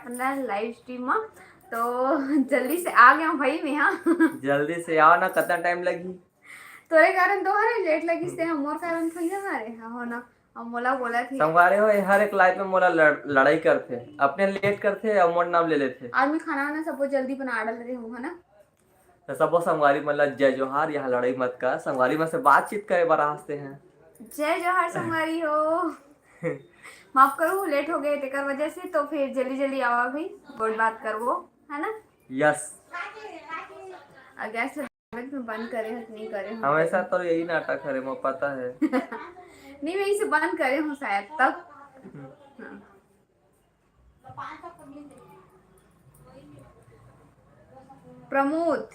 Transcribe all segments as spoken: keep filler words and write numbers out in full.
अंदर live stream में। तो जल्दी से आ गया हूँ भाई मैं, हाँ। जल्दी से आओ ना, कितना टाइम लगी? तोरे कारण तो हरे लेट लगिस ते, मोर कारण थोड़ी ना हरे, हाँ, हो ना। अब मोला बोला थी। संगवारी हो, ये हर एक लाइव में मोला लड़-, लड़ाई करथे, अपने लेट करथे और मोर नाम ले लेथे। आज मैं खाना वाना सबको जल्दी बना डाल रही हूँ, है ना। तो सबो संगवारी मन ला जय जोहार। यहाँ लड़ाई मत कर, संगवारी मन से बातचीत करे बर आते हैं। जय जोहार संगवारी हो। माफ करो, लेट हो गए तेकर वजह से, तो फिर जल्दी जल्दी आवा भाई, गोठ बात करबो, है ना। यस। और गैस में बंद करे हो कि नहीं करे हो? हमेशा तो यही नाटक हरे, मोर पता है। नहीं, मैं इसे बंद करे हूँ शायद तब। हम्म। हाँ। प्रमोद,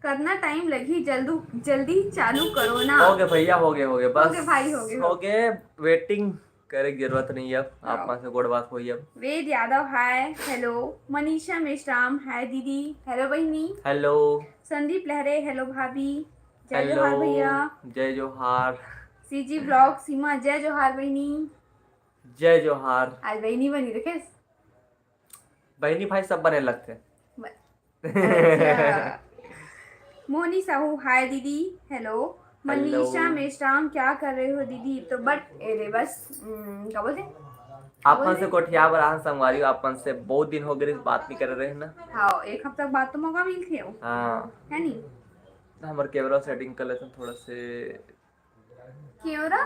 कितना टाइम लगी? जल्दू, जल्दी चालू करो ना। हो गए भैया, हो गए, हो गए, बस। हो गए भाई, हो गए, हो हो गए, वेटिंग करे के जरूरत नहीं है अब। आप हाँ। मन से गोठ बात होई अब। वेद यादव, हाय, हेलो। मनीषा मेश्राम, हाय दीदी, हेलो बहिनी। हेलो। संदीप लहरे, हेलो भाभी। जय हेलो। जोहार भैया। जय जोहार। सीजी ब्लॉग, सीमा, जय जोहार बहिनी। जय जोहार। आज बहिनी बनी देखे। बहिनी भाई सब बने लगथे। ब-, अच्छा। मोहनी साहू, हाय दीदी, हेलो। हेलो। मनीषा मेश्राम, क्या कर रहे हो दीदी? तो बट, ए रे, बस, हम्म, क्या बोलते हैं? आप मन से गोठिया बर आहन संगवारी हो, आप मन से बहुत दिन हो गए, बात नहीं करे रहे ना। हाँ, एक हफ्ता के बाद तो मौका मिलथे हो। हाँ। है नी? हमर कैमरा सेटिंग कर लेते हैं थोड़ा से। कैमरा?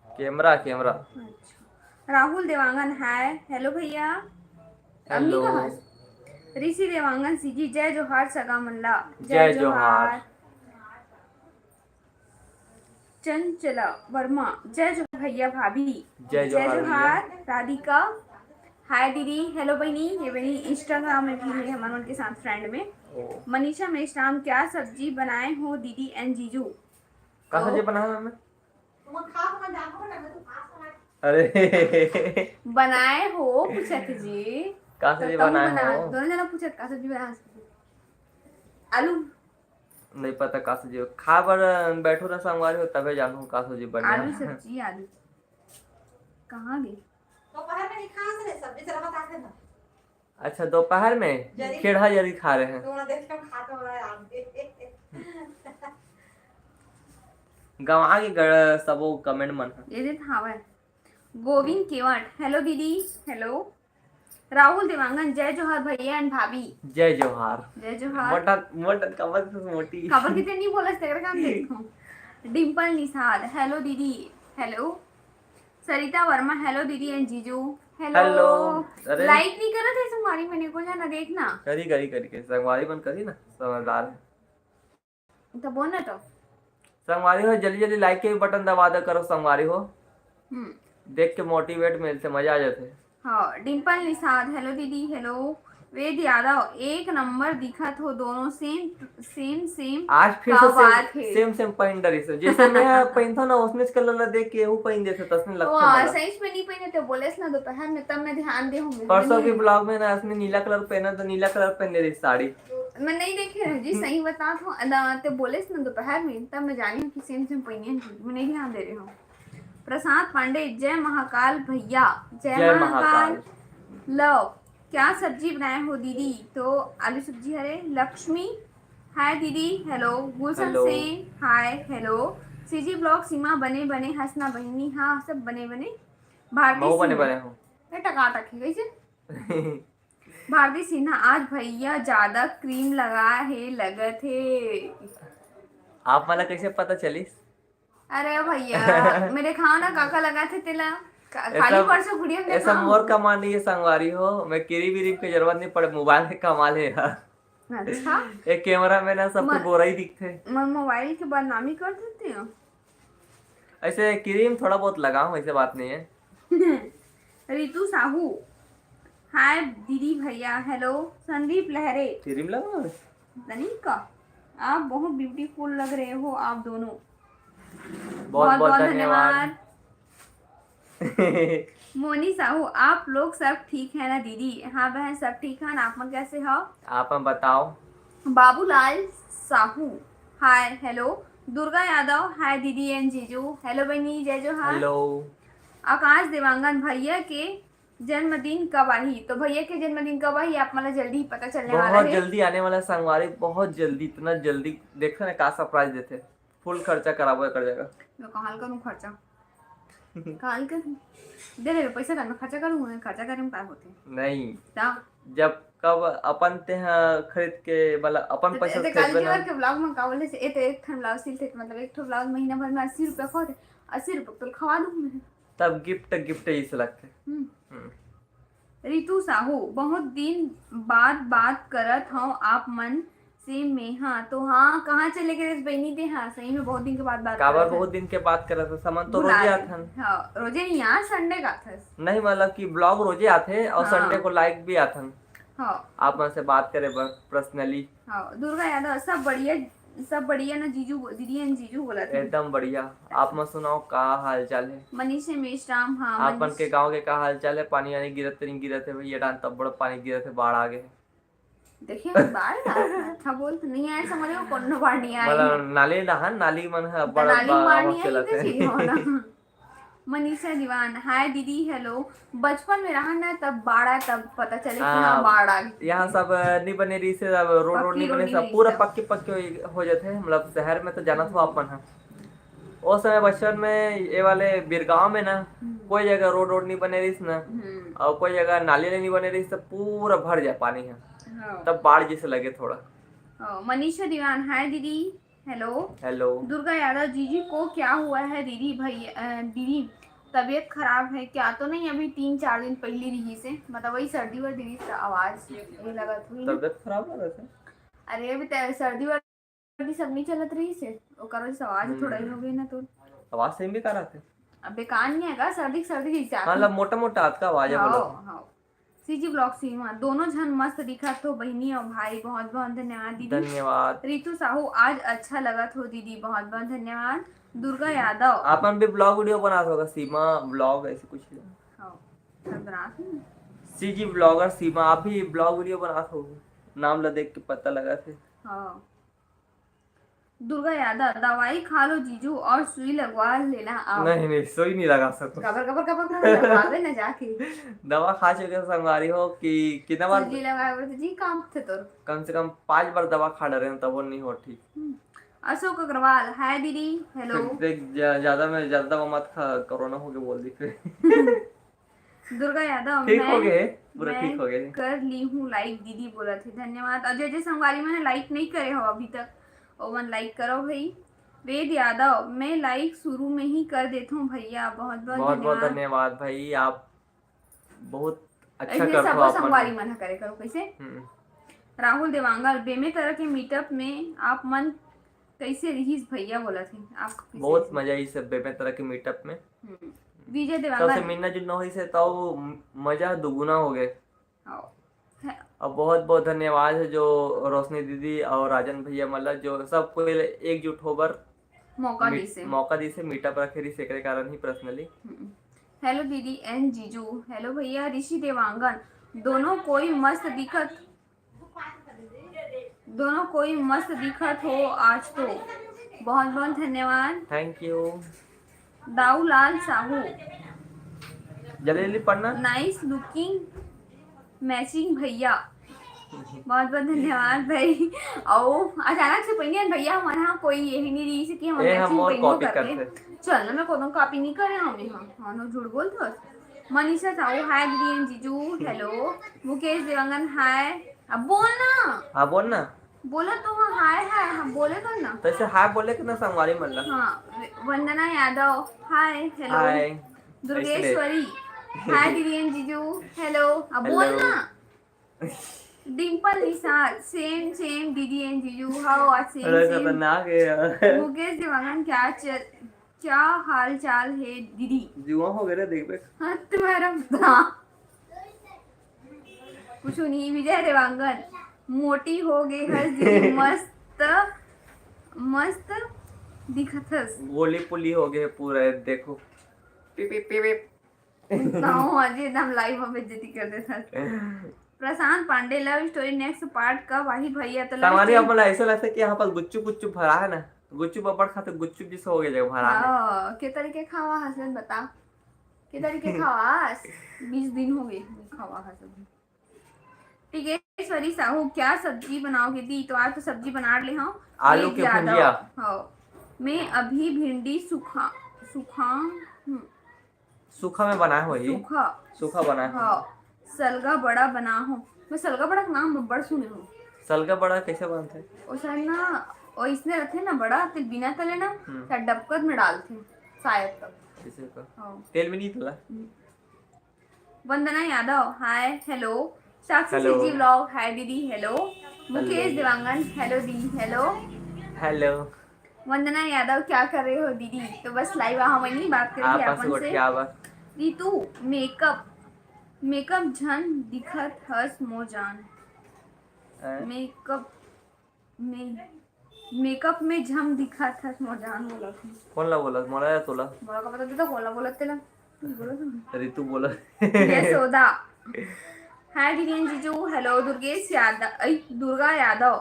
Camera, camera. अच्छा। राहुल देवांगन, हाय। हेलो भैया। अम्मी हेलो। कहाँ से? ऋषि देवांगन, सीजी, जय जोहार सगा मन ला। जय जय जोहार। जोहार। चंचला वर्मा, जय जोहार भैया भाभी। जय जय जोहार जोहार। भैया। राधिका, हाय दीदी, हेलो बहिनी, ये बहिनी Instagram में भी है हमारे मन के साथ फ्रेंड में। ओ। मनीषा मेश्राम, क्या सब्जी बनाए हो दीदी एंड जीजू? का तो सब्जी बनाए हो मम्मी? अरे। बनाए हो पूछत जी। का सब्जी तो तुम बनाए बना, हो? दोनों जना पूछत का सब्जी बनाए हो? आलू। नहीं पता का सब्जी। खा बर बैठो ना संगवारी हो, तबे जानू का सब्जी बने आलू है। सब्जी, आलू। कहाँ गई? दोपहर में नहीं खा से सब्जी चला बता के ना। अच्छा, दोपहर में जरी। खेड़हा जरी खा रहे हैं। तो ना देख के हम खाते हो रहा है आप भी। गंवा के गड़ सबो कमेंट मन ह। ये दे हावय। गोविंद केवट, हेलो दीदी, हेलो। राहुल देवांगन, जय जोहार भैया एंड भाभी। जय जोहार। जय जोहार। मोटा, मोटा, कमर से मोटी। काबर के ते नहीं बोलस, तेरे काम देखो। डिंपल निषाद, हेलो दीदी, हेलो। सरिता वर्मा, हेलो दीदी एंड जीजू, हेलो। हेलो। अरे। लाइक नहीं करत है संगवारी मन, एको जना देखना। करी, करी, करी, करी। संगवारी मन करी ना, समझदार है। तो बोल ना तो। संगवारी हो, जल्दी जल्दी लाइक के भी बटन दबा दे करो संगवारी हो। हम्म। देख के मोटिवेट मिलथे, मजा आ जाथे। हाँ, डिंपल निषाद, हेलो दीदी, हेलो। वेद यादव, एक नंबर दिखत हो दोनों, सेम, सेम, सेम। आज फिर का से सेम, बात है। सेम, सेम पहिन डरिस। जैसे मैं पहिनथो ना, उसने कलर ला देख के वो पहिन देथे, तसने लगथे वाह, मला। सही में नहीं पहिने थे, बोलेस ना दोपहर में, तब मैं ध्यान दे हूँ। परसों के ब्लॉग में ना, उसने नीला कलर पहना, तो नीला कलर पहने रही साड़ी। मैं नहीं देखे रहे जी, सही बता तो, अदा, ते बोलेस ना दोपहर में, तब मैं जानी हूँ कि सेम, सेम पहिने हैं, मैं नहीं ध्यान दे रही हूँ। प्रसाद पांडे, जय महाकाल भैया। जय जय महाकाल। महाकाल। लव, क्या सब्जी बनाए हो दीदी? तो आलू सब्जी हरे। लक्ष्मी, हाय दीदी, हेलो। गुलशन हेलो। से, हाय, हेलो। सीजी ब्लॉग, सीमा बने बने हंसना बहिनी, हाँ, सब बने बने। भारती महू बने सिंह। बने हो। ये टकाटक है, कैसे? भारती सिन्हा, आज भैया ज्यादा क्रीम लगा हे लगत हे। आप वाला कैसे पता चलिस? अरे भैया, मेरे खाओ ना काका लगा थे तेला। का-, ऐसा, खाली परसों गुड़िया में ऐसा खाओ। मोर कमाल नहीं है संगवारी हो, मैं क्रीम व्रीम के जरूरत नहीं पड़े, मोबाइल के कमाल है यार। अच्छा। एक कैमरा में ना सब कुछ म-, गोरा ही दिखते। मैं मोबाइल की बदनामी कर देती हूँ। ऐसे क्रीम थोड़ा बहुत लगाओ, ऐसे बात नहीं है। रितु साहू, हाय दीदी भैया, हेलो। संदीप लहरे। क्रीम लगाओ। तनिका, आप बहुत ब्यूटीफुल लग रहे हो आप दोनों। बहुत, बहुत, बहुत बहुत धन्यवाद। धन्यवाद। मोनी साहू, आप लोग सब ठीक है ना दीदी? हाँ बहन, सब ठीक है ना। आप मन कैसे हो? आप हम बताओ। Babulal Sahu, hi, hello. Durga Yadav, hi दीदी एंड जीजू। हेलो बहनी, जय जोहार। हेलो। आकाश देवांगन, भैया के जन्मदिन कब आही? तो भैया के जन्मदिन कब आही, आप मन ला जल्दी ही पता चलने वाला बहुत है। जल्दी आने वाला संगवारी, बहुत जल्दी, इतना जल्दी। देखते ना का सरप्राइज देथे, फुल खर्चा कराबो एकर जगह। मैं कहाल करूँ खर्चा? कहाल करूँ? दे दे पैसा, कर मैं खर्चा करूँ, मैं खर्चा करे में का होथे? नहीं, ता जब कब अपन तेहा खरीद के, मतलब अपन पैसा से काल खरीदबे के ना, बार के ब्लॉग में का बोले से, ए तो एक ठन ब्लाउज सिलथे, मतलब एक ठो ब्लाउज महीना भर में अस्सी रुपया खोते, अस्सी रुपया तो खवा दूँ मैं। तब गिफ्ट गिफ्ट जैसे लगथे। हम्म। हम्म। रितु साहू, बहुत दिन बाद बात करत हव आप मन से मेहा। तो हाँ, कहाँ चले गए बहनी ते? हाँ, सही में बहुत दिन के बाद बात काबर करत हन। बहुत दिन के बात करत हस, हमन तो भुला रोजे गे। आथन। हाँ, रोजे नहीं यार, संडे का आथस। नहीं, मतलब कि ब्लॉग रोजे आथे और हाँ। संडे को लाइव भी आथन हाँ, आप मन से बात करे बर पर्सनली। हाँ। दुर्गा यादव, सब बढ़िया, सब बढ़िया ना जीजू, दीदी एंड जीजू बोलत हे। एकदम बढ़िया। आप मन सुनाओ, का हाल चाल है? मनीषा मेश्राम, हाँ, आप मन मनीष- के गांव के का हाल चाल है? पानी वानी गिरत नहीं गिरत है भैया? डान तब बड़ा पानी गिरत है, बाढ़ आ गए है। देखिए, हम बाढ़ आ, अच्छा बोल तो नहीं आए, समझ लो, कोनो बाढ़ नहीं आए। मतलब नाली डहान, नाली मन है बड़ा नाली में बा- बाढ़ आवाज नहीं आई चलत तो है। चीज हो ना। मनीषा दीवान, हाय दीदी, हेलो। बचपन में रहा ना, तब बाढ़ आ, तब पता चले कि हाँ, हाँ, बाढ़ आ गई। यहाँ सब अ, नहीं बने रही से, अब रोड रोड पक्की नहीं रोड बने, नहीं सब रही पूरा सब। पक्के पक्के हो, हो जाते हैं। मतलब शहर में तो जानत हो आप मन है, वो समय बचपन में ये वाले बिरगांव में ना हम्म। कोई जगह रोड रोड नहीं बने रही ना, हम्म, और कोई जगह नाली नहीं बने रही, सब पूरा भर जाए पानी है, हाँ। तब बाढ़ जैसे लगे थोड़ा। हाँ, मनीषा दीवान, हाय दीदी, हेलो। हेलो। दुर्गा यादव, जीजी को क्या हुआ है दीदी? भैया, अ, दीदी, तबीयत खराब है क्या? तो नहीं, अभी तीन चार दिन पहले रही से, मतलब वही सर्दी वर्दी से आवाज ये लगत हुई ना। तबीयत खराब लगा था? अरे, अभी तो सर्दी वर्दी सब नहीं चलत रही से, ओकर वजह से आवाज हम्म। थोड़ा ही हो गई ना तो। आवाज सही बेकार आते। अब बेकार नहीं है का, सर्दी सर्दी जैसे आती। मतलब मोटा मोटा आपका आवाज है, हाँ, बोला। हाँ। सीजी ब्लॉग सीमा, दोनों झन मस्त दिखत हो बहिनी और भाई, बहुत बहुत धन्यवाद दीदी। धन्यवाद। रितु साहू, आज अच्छा लगत हो दीदी, बहुत बहुत धन्यवाद। दुर्गा यादव। आप मन भी ब्लॉग वीडियो बनात होगा, सीमा ब्लॉग ऐसे कुछ। हाँ, सब बनात हूँ। सीजी ब्लॉगर सीमा, आप भी ब्लॉग वीडियो बनात हो, नाम ला देख के पता लगा थे। हाँ। दुर्गा यादव, दवाई खा लो जीजू और सुई लगवा लेना आप। नहीं नहीं, सुई नहीं लगा सकता। कबर कबर कबर कबर लगवावे ना जाके। दवा खा चुके संगवारी हो कि कितना बार, सुई लगावे तो जी काम थे तोर। कम से कम पांच बार दवा खा डरे हैं, तब वो नहीं हो ठीक। हम्म। अशोक अग्रवाल, हाय दीदी, हेलो। देख, देख, ज्या- ज्यादा में ज्यादा दवा मत खा, कोरोना हो गया बोल दी फिर। दुर्गा यादव, ठीक मैं- हो गए, पूरा मैं ठीक हो गए। कर ली हूँ लाइक दीदी बोलत हे, धन्यवाद। और जे जे संगवारी मन लाइक नहीं करे हो अभी तक, ओमन लाइक करो भाई। वेद यादव, मैं लाइक शुरू में ही कर देता हूँ भैया, बहुत बहुत बहुत बहुत धन्यवाद। धन्यवाद भाई, आप बहुत अच्छा ऐसे करते हो सब आप संगवारी मन। मन ह करे करो कैसे। हम्म, राहुल देवांगल, बेमे तरह के मीटअप में आप मन कैसे रहिस भैया बोलत हे, आप कैसे बहुत रहिस? मजा आई सब बेमे तरह के मीटअप में। हम्म। विजय सबसे देवांगल, मिलना जुलना होइस हे तो मजा दुगुना हो गए। हाँ। अब बहुत बहुत धन्यवाद है जो रोशनी दीदी और राजन भैया मतलब जो सब कोई एकजुट होबर मौका मी- दिसे। मौका दिसे, मीटअप रखे रही, एकरे कारण ही पर्सनली। हम्म। हेलो दीदी एंड जीजू, हेलो भैया ऋषि देवांगन, दोनों कोई मस्त दिखत, दोनों कोई मस्त दिखत हो आज तो, बहुत बहुत धन्यवाद। Thank you. दाऊलाल साहू, जल्दी जल्दी पढ़ना। नाइस लुकिंग मैचिंग भैया, बहुत बहुत धन्यवाद भाई। अउ अचानक से पहिने भैया मन हा कोई यही नहीं रही से कि हम ए, हम मैचिंग और पहिनो कॉपी करके। करते। चल ना, मैं कोनो कॉपी नहीं करे हूँ, मैं हाँ, हाँ, झूठ बोल दो। मनीषा साहू, हाय दीदी एंड जीजू, हेलो। मुकेश देवांगन, हाय। अब बोल ना, हाँ बोल ना। बोला तो हाँ, हाय हाय, हाँ बोले कर ना। तो ऐसे हाय बोले कि ना संगवारी मतलब। हाँ, वंदना यादव, हाय, हेलो। हाय। दुर्गेश्वरी, हाय दीदी एंड जीजू, हेलो। अब बोल हेलो। ना। डिम्पल निषाद, सेम सेम दीदी एंड जीजू, हाउ आर सेम अरे सेम। खतरनाक है यार। मुकेश देवांगन, क्या चल, क्या हाल चाल है दीदी? जुआ हो गए रे, देख बे। हाँ, तुम्हारा हाँ। कुछ नहीं, विजय देवांगन, मोटी हो गई हस दीदी, मस्त मस्त दिखत हस। गोली पुली हो गए पूरा, देखो। पिप, पिप, पिप, पिप। गाँव आज एकदम लाइव में बेइज्जती कर देता। प्रशांत पांडे, लव स्टोरी नेक्स्ट पार्ट कब आही भैया? तो लव संगवारी स्टोरी अपन ऐसा लगता है कि यहाँ पर गुच्चू गुच्चू भरा है ना, गुच्चू पापड़ खाते गुच्चू जिस हो गया जगह भरा है। हाँ, के तरीके खावा हसबैंड बता। तारीख के खवास, बीस दिन हो गए, खवा है सब। ठीक है, ईश्वरी साहू, क्या सब्जी बनाओगे दी? तो आज तो सब्जी बना ले हम। आलू के भुंजिया। हाँ, मैं अभी भिंडी सूखा, सूखा, हम्म, सूखा में बनाए हो ही। सूखा, सूखा बनाए हो। हाँ, सलगा बड़ा बना हो। मैं सलगा बड़ा का नाम बड़ सुने हूँ। सलगा बड़ा कैसे बनते? ओ शायद ना, ओ इसने रखे ना बड़ा, तेल बिना तले ना, हम्म। शायद डबकत में डालते हैं, शायद तब। किसे का? हाँ। तेल में नहीं तला। Vandana Yadav, hi, hello. Sakshi hello. CG vlog, hi दीदी, hello. Mukesh hello. Dewangan, hello दी, हेलो। हेलो। वंदना यादव, क्या कर रहे हो दीदी? तो बस लाइव आ, हम नहीं बात करेंगे आप अपन पास से। क्या बात? रितु, मेकअप, मेकअप झन दिखत हस मोर जान। हैं? मेकअप में, मेकअप में झम दिखत हस मोर जान बोला थी। कौन ला बोला, मोला या तोला? मोला का पता, तू तो कोला बोलत तेला। तू बोलत हस। रितु बोला। यशोदा, हाय दीदी and जीजू, हेलो। दुर्गेश यादव, ऐ, दुर्गा यादव,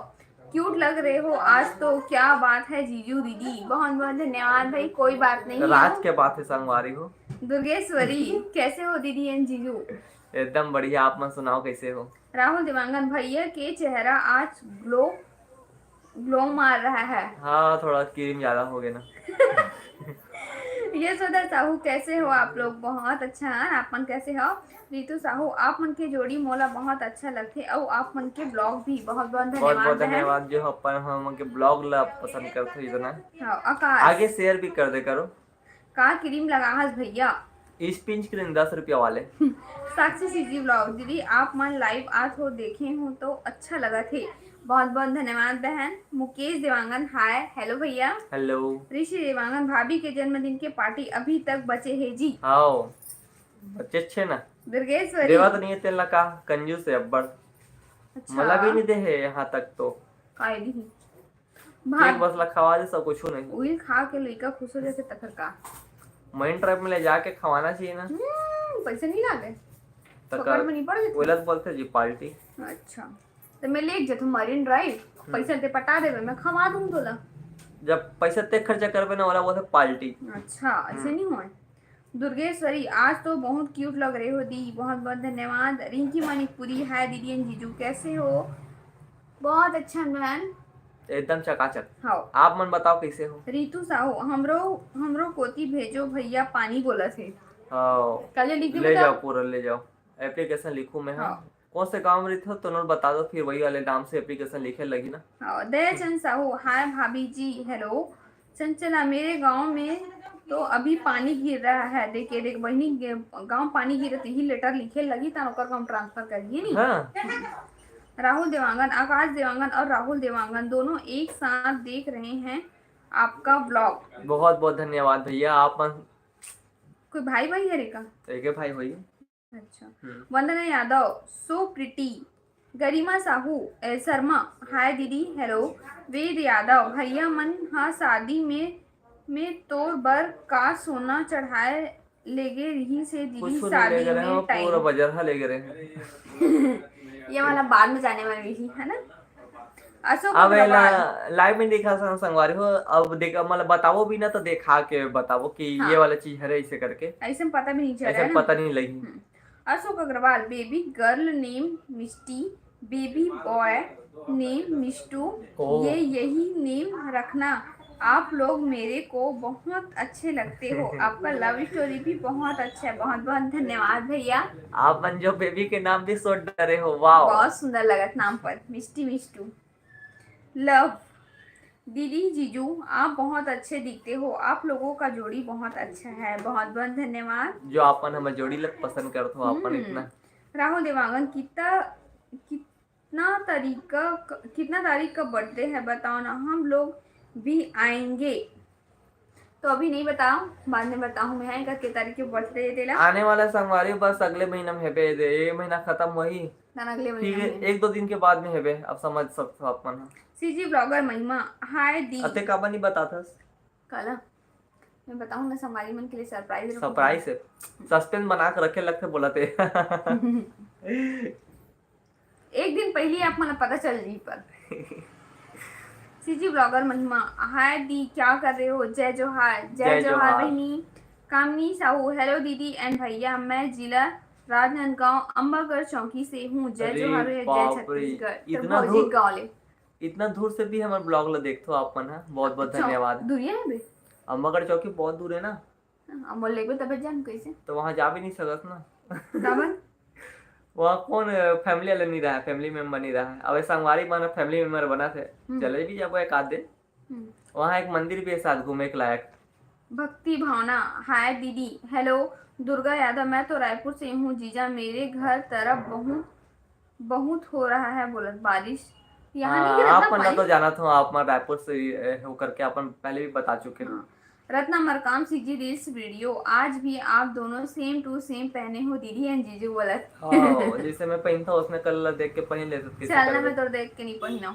क्यूट लग रहे हो आज तो। क्या बात है जीजू दीदी, बहुत बहुत धन्यवाद भाई। कोई बात नहीं राज है। के बात है संगवारी हो। दुर्गेश्वरी, कैसे हो दीदी and जीजू? एकदम बढ़िया, आप मन सुनाओ कैसे हो? राहुल देवांगन, भैया के चेहरा आज ग्लो, ग्लो मार रहा है। हाँ, थोड़ा क्रीम ज्यादा हो गया ना। यशोदा साहू, कैसे हो आप लोग? बहुत अच्छा है, आप मन कैसे हो? रितु साहू, आप मन के जोड़ी मोला बहुत अच्छा लगथे, अउ आप मन के ब्लॉग भी। बहुत बहुत बहुत बहुत धन्यवाद बहन। धन्यवाद जो अपन हम के ब्लॉग ला पसंद करते हो इतना। हाँ, आकाश, आगे शेयर भी कर दे करो। का क्रीम लगा हस भैया? स्पिंच क्रीम दस रुपया वाले। साक्षी सीजी व्लॉग, दीदी आप मन लाइव आत हो, देखे हूँ तो अच्छा लगा थे। बहुत बहुत धन्यवाद बहन। मुकेश देवांगन, हाय, हेलो भैया। हेलो। ऋषि देवांगन, भाभी के जन्मदिन के पार्टी अभी तक बचे है जी। हाओ, बच्चे अच्छे ना। दुर्गेश्वरी, देवा तो नहीं है तेला का, कंजूस है अब्बड़। अच्छा। मला भी नहीं दे है यहाँ तक तो। काय दी? एक बस ला खवा दे, सब कुछ नहीं। वही खा के लइका खुश हो जाते तकर का। मरीन ड्राइव में ले जाके खवाना चाहिए ना। हम्म, पैसे नहीं लागे। तकर पकड़ में नहीं पड़ जाते। वही ला तो बोलते जी पार्टी। अच्छा, तो मैं ले जाता मरीन ड्राइव, पैसा ते पटा देवे, मैं खवा दूँ तोला। जब पैसा ते खर्चा करबे ना, वाला बोलते पार्टी। अच्छा, ऐसे नहीं होए। दुर्गेश्वरी, आज तो बहुत क्यूट लग रहे हो दी। बहुत बहुत धन्यवाद। रिंकी मणिपुरी, हाय दीदी and जीजू, कैसे हो? बहुत अच्छा बहन। एकदम चकाचक। हाँ। आप मन बताओ कैसे हो? रितु साहू, हमरो, हमरो कोती भेजो भैया, पानी बोला थे। हाँ। कल लिख दे ले बेटा। जाओ, पूरा ले जाओ। एप्लीकेशन लिखू मैं, हाँ। हाँ। कौन से गांव में रहते हो तो नोट बता दो, फिर वही वाले नाम से एप्लीकेशन लिखे लगी ना। हाँ, दयाचंद साहू, हाय भाभी जी, हेलो। चंचला, मेरे गांव में तो अभी पानी गिर रहा है। देखिए, देख बहिनी, गे-, गांव पानी गिरत ही लेटर लिखे लगी, तन ओकर काम ट्रांसफर करिए नी। हाँ। राहुल देवांगन, आकाश देवांगन और राहुल देवांगन दोनों एक साथ देख रहे हैं आपका ब्लॉग। बहुत बहुत धन्यवाद भैया, आप मन। कोई भाई भाई है रे का? एक भाई होई। अच्छा। हम्म। वंदना यादव, सो प्रिटी। गरिमा साहू, ए, शर्मा, हाय दीदी, हेलो। वेद यादव, भैया मन हा शादी में, में तोर बर का सोना चढ़ाए लेगे रही से दीदी कुछ नहीं शादी ले गए रहे में हो, पूरा टाइम। बाजार हा ले गए रहे। ये वाला बाद में जाने वाली है ना। अशोक अब अग्रवाल। लाइव में देखा संग-, संगवारी हो, अब देख, मतलब बताओ भी ना तो देखा के बताओ कि हाँ। ये वाला चीज है ऐसे करके। ऐसे में पता भी नहीं चला ऐसे है ना। पता नहीं लगी। हम्म। अशोक अग्रवाल, baby girl name मिष्टी, baby boy name मिष्टू। ओह। ये यही नेम रखना, आप लोग मेरे को बहुत अच्छे लगते हो। आपका लव स्टोरी भी बहुत अच्छा है। बहुत बहुत धन्यवाद भैया। आप मन जो बेबी के नाम भी सोच डरे हो, वाह। बहुत सुंदर लगत नाम पर, मिष्टी मिष्टू। लव दीदी जीजू, आप बहुत अच्छे दिखते हो। आप लोगों का जोड़ी बहुत अच्छा है। बहुत बहुत धन्यवाद। जो आप मन हमर जोड़ी लग पसंद करत हो, आप मन हम्म। इतना। राहुल देवांगन, कितना कितना तारीख का, कितना तारीख का बर्थडे है बताओ ना, हम लोग भी आएंगे। तो अभी नहीं बताओ, बाद में बताऊँ मैं, का के तारीख के बर्थडे है तेला। आने वाला संगवारी बस अगले महीना में हेबे दे, ये महीना खत्म होही, ना, अगले फिर महीना में। एक दो दिन के बाद में हेबे, अब समझ सकते हो आप मन। सीजी ब्लॉगर महिमा, हाय दी। अते काबर नहीं बताथस? काला? मैं बताऊँ ना, संगवारी मन के लिए सरप्राइज रखूँ। सरप्राइज है, सस्पेंस बना के रखे लगते बोला ते। एक दिन पहले आप मन पता चल जी पर। सीजी ब्लॉगर महिमा, हाय दी, क्या कर रहे हो? जय जोहार। जय जय जोहार जोहार। बहनी। कामिनी साहू, हेलो दीदी and भैया, मैं जिला राजनांदगांव अम्बागढ़ चौकी से हूँ। जय अरे जोहार, जय बाप रे, छत्तीसगढ़। तो इतना भौजी दूर, गाँव ले। इतना दूर से भी हमर ब्लॉग ला देखथो आप मन ह, बहुत बहुत अच्छा, धन्यवाद। दूरिया है बे? अम्बागढ़ चौकी बहुत दूर है ना, अब मोर लेगबे तबे जान कैसे। तो वहाँ जा भी नहीं सकस ना। काबर? वहाँ कौन फैमिली वाले नहीं रहा है, फैमिली मेंबर नहीं रहा है। अब संगवारी मन फैमिली मेंबर बना थे, हम्म। चले भी जाबो एक आध दिन। हम्म। वहाँ एक मंदिर भी है साथ घूमे के लायक। भक्ति भावना, हाय दीदी। हेलो दुर्गा यादव, मैं तो रायपुर से हूँ जीजा, मेरे घर तरफ बहुत बहुत हो रहा है बोलत बारिश। यहाँ हाँ, नहीं गिरत आप ना मन ला पानी। तो जानत हो, आप मन रायपुर से, ए, होकर के अपन पहले भी बता चुके हो। हाँ। Ratna Markam, CG reels video, आज भी आप दोनों same to same पहने हो दीदी and जीजू बोलत। हाँ, जैसे मैं पहनता हूँ उसने कल देख के पहन लेते, कैसे चलना करबे? मैं तोर देख के नहीं पहनौ,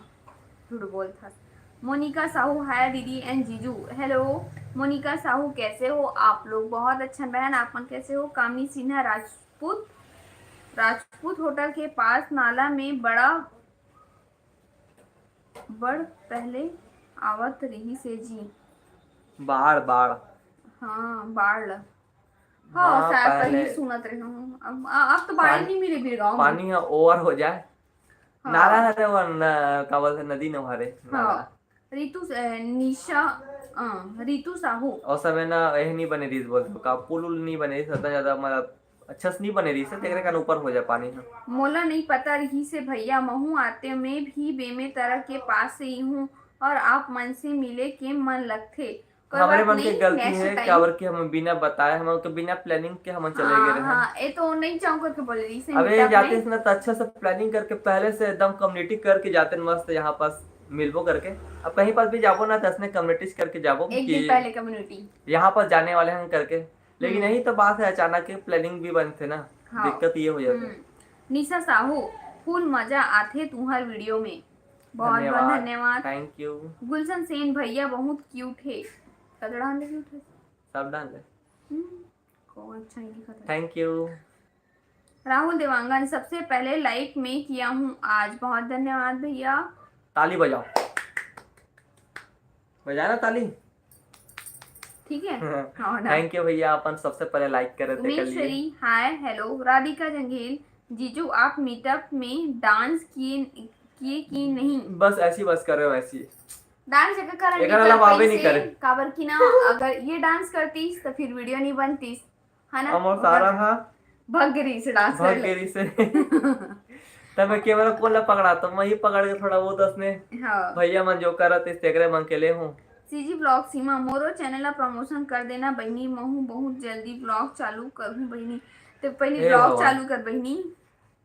झूठ बोलत हस। मोनिका साहू, हाय दीदी and जीजू। हेलो मोनिका साहू, कैसे हो आप लोग? बहुत अच्छा बहन, आप मन कैसे हो? कामिनी सिन्हा, राजपूत, राजपूत होटल के पास नाला में बड़ा बड़ पहले आवत रहिस हे जी। बाढ़, बाढ़। हाँ, बाढ़ ल। हाँ, हाँ, शायद पहले कहीं सुनत रहे हूँ। अब, अब तो बाढ़ पानी, नहीं मिले बीरगांव में। पानी ह ओवर हो जाए। हाँ। नाला हरे वो न, का बोलते, नदी न हरे, नाला। हाँ। रितु, अ, निशा, अ, रितु साहू। और समय ना यह नहीं बने रहीस बोलते का, पुल उल नहीं बने रहीस, इतना ज्यादा मतलब अच्छा से नहीं बने रहीस, तेकरे कारण ऊपर हो जाए पानी ह। मोला नहीं पता रहिस हे भैया, महू आते मैं भी बेमेतरा के पास से ही हूँ और आप मन से मिले के मन लगथे। कोई हमरे बात मन के नहीं, गलती next है, time। काबर कि हम बिना बताए, हम के बिना प्लानिंग के हम चले गए हाँ, रहे। हाँ, ये तो नहीं चाहूँ करके बोले रहीस हे अबे meetup जाते में। ना तो अच्छे से प्लानिंग करके पहले से एकदम कम्युनिटी करके जाते न मस्त यहाँ पास मिलबो करके। अब कहीं पर भी जाबो ना तो इसने कम्युनिटी करके जाबो एक कि दिन पहले कम्युनिटी। यहाँ पर जाने वाले हैं करके, लेकिन हम्म। यही तो बात है, अचानक के प्लानिंग भी बनते ना, हाँ। दिक्कत ये हो जाता है। हम्म। निशा साहू, फुल मजा आथे तुम्हार वीडियो में। बहुत बहुत धन्यवाद। Thank you. गुलशन सेन भैया बहुत क्यूट है। कतड़ा अंडे क्यूट है। सब डाल ले। हम्म, को अच्छा नहीं दिखता। Thank you. राहुल देवांगन, सबसे पहले लाइक मैं किया हूँ आज। बहुत धन्यवाद भैया। ताली बजाओ, बजाना ताली। ठीक है। हाँ ना। थैंक यू भैया, अपन सबसे पहले लाइक करे थे उमेश कल ये। शरी, हाय हेलो। राधिका जंगेल, जीजू आप मीटअप में डांस किए किए कि नहीं? बस ऐसी बस कर रहे हो ऐसी। डांस के कारण एकर नहीं कर अलावा आवे पाइस नहीं हे, करे। काबर कि ना अगर ये डांस करतीस तो फिर वीडियो नहीं बनतीस, है ना? अमर सारा हा भग गई से डांस कर भग ले। गेरी से। तब मैं कैमरा कोन ला पकड़ा, तो मैं ही पकड़ के थोड़ा बहुत असने हाँ। भैया मन जो करत इस तेकरे मन के ले हूँ। सीजी ब्लॉग सीमा, मोरो चैनल ला प्रमोशन कर देना बहिनी, महू बहुत जल्दी ब्लॉग चालू करहूँ बहिनी। तो पहले हे ब्लॉग भगवान। चालू कर बहिनी।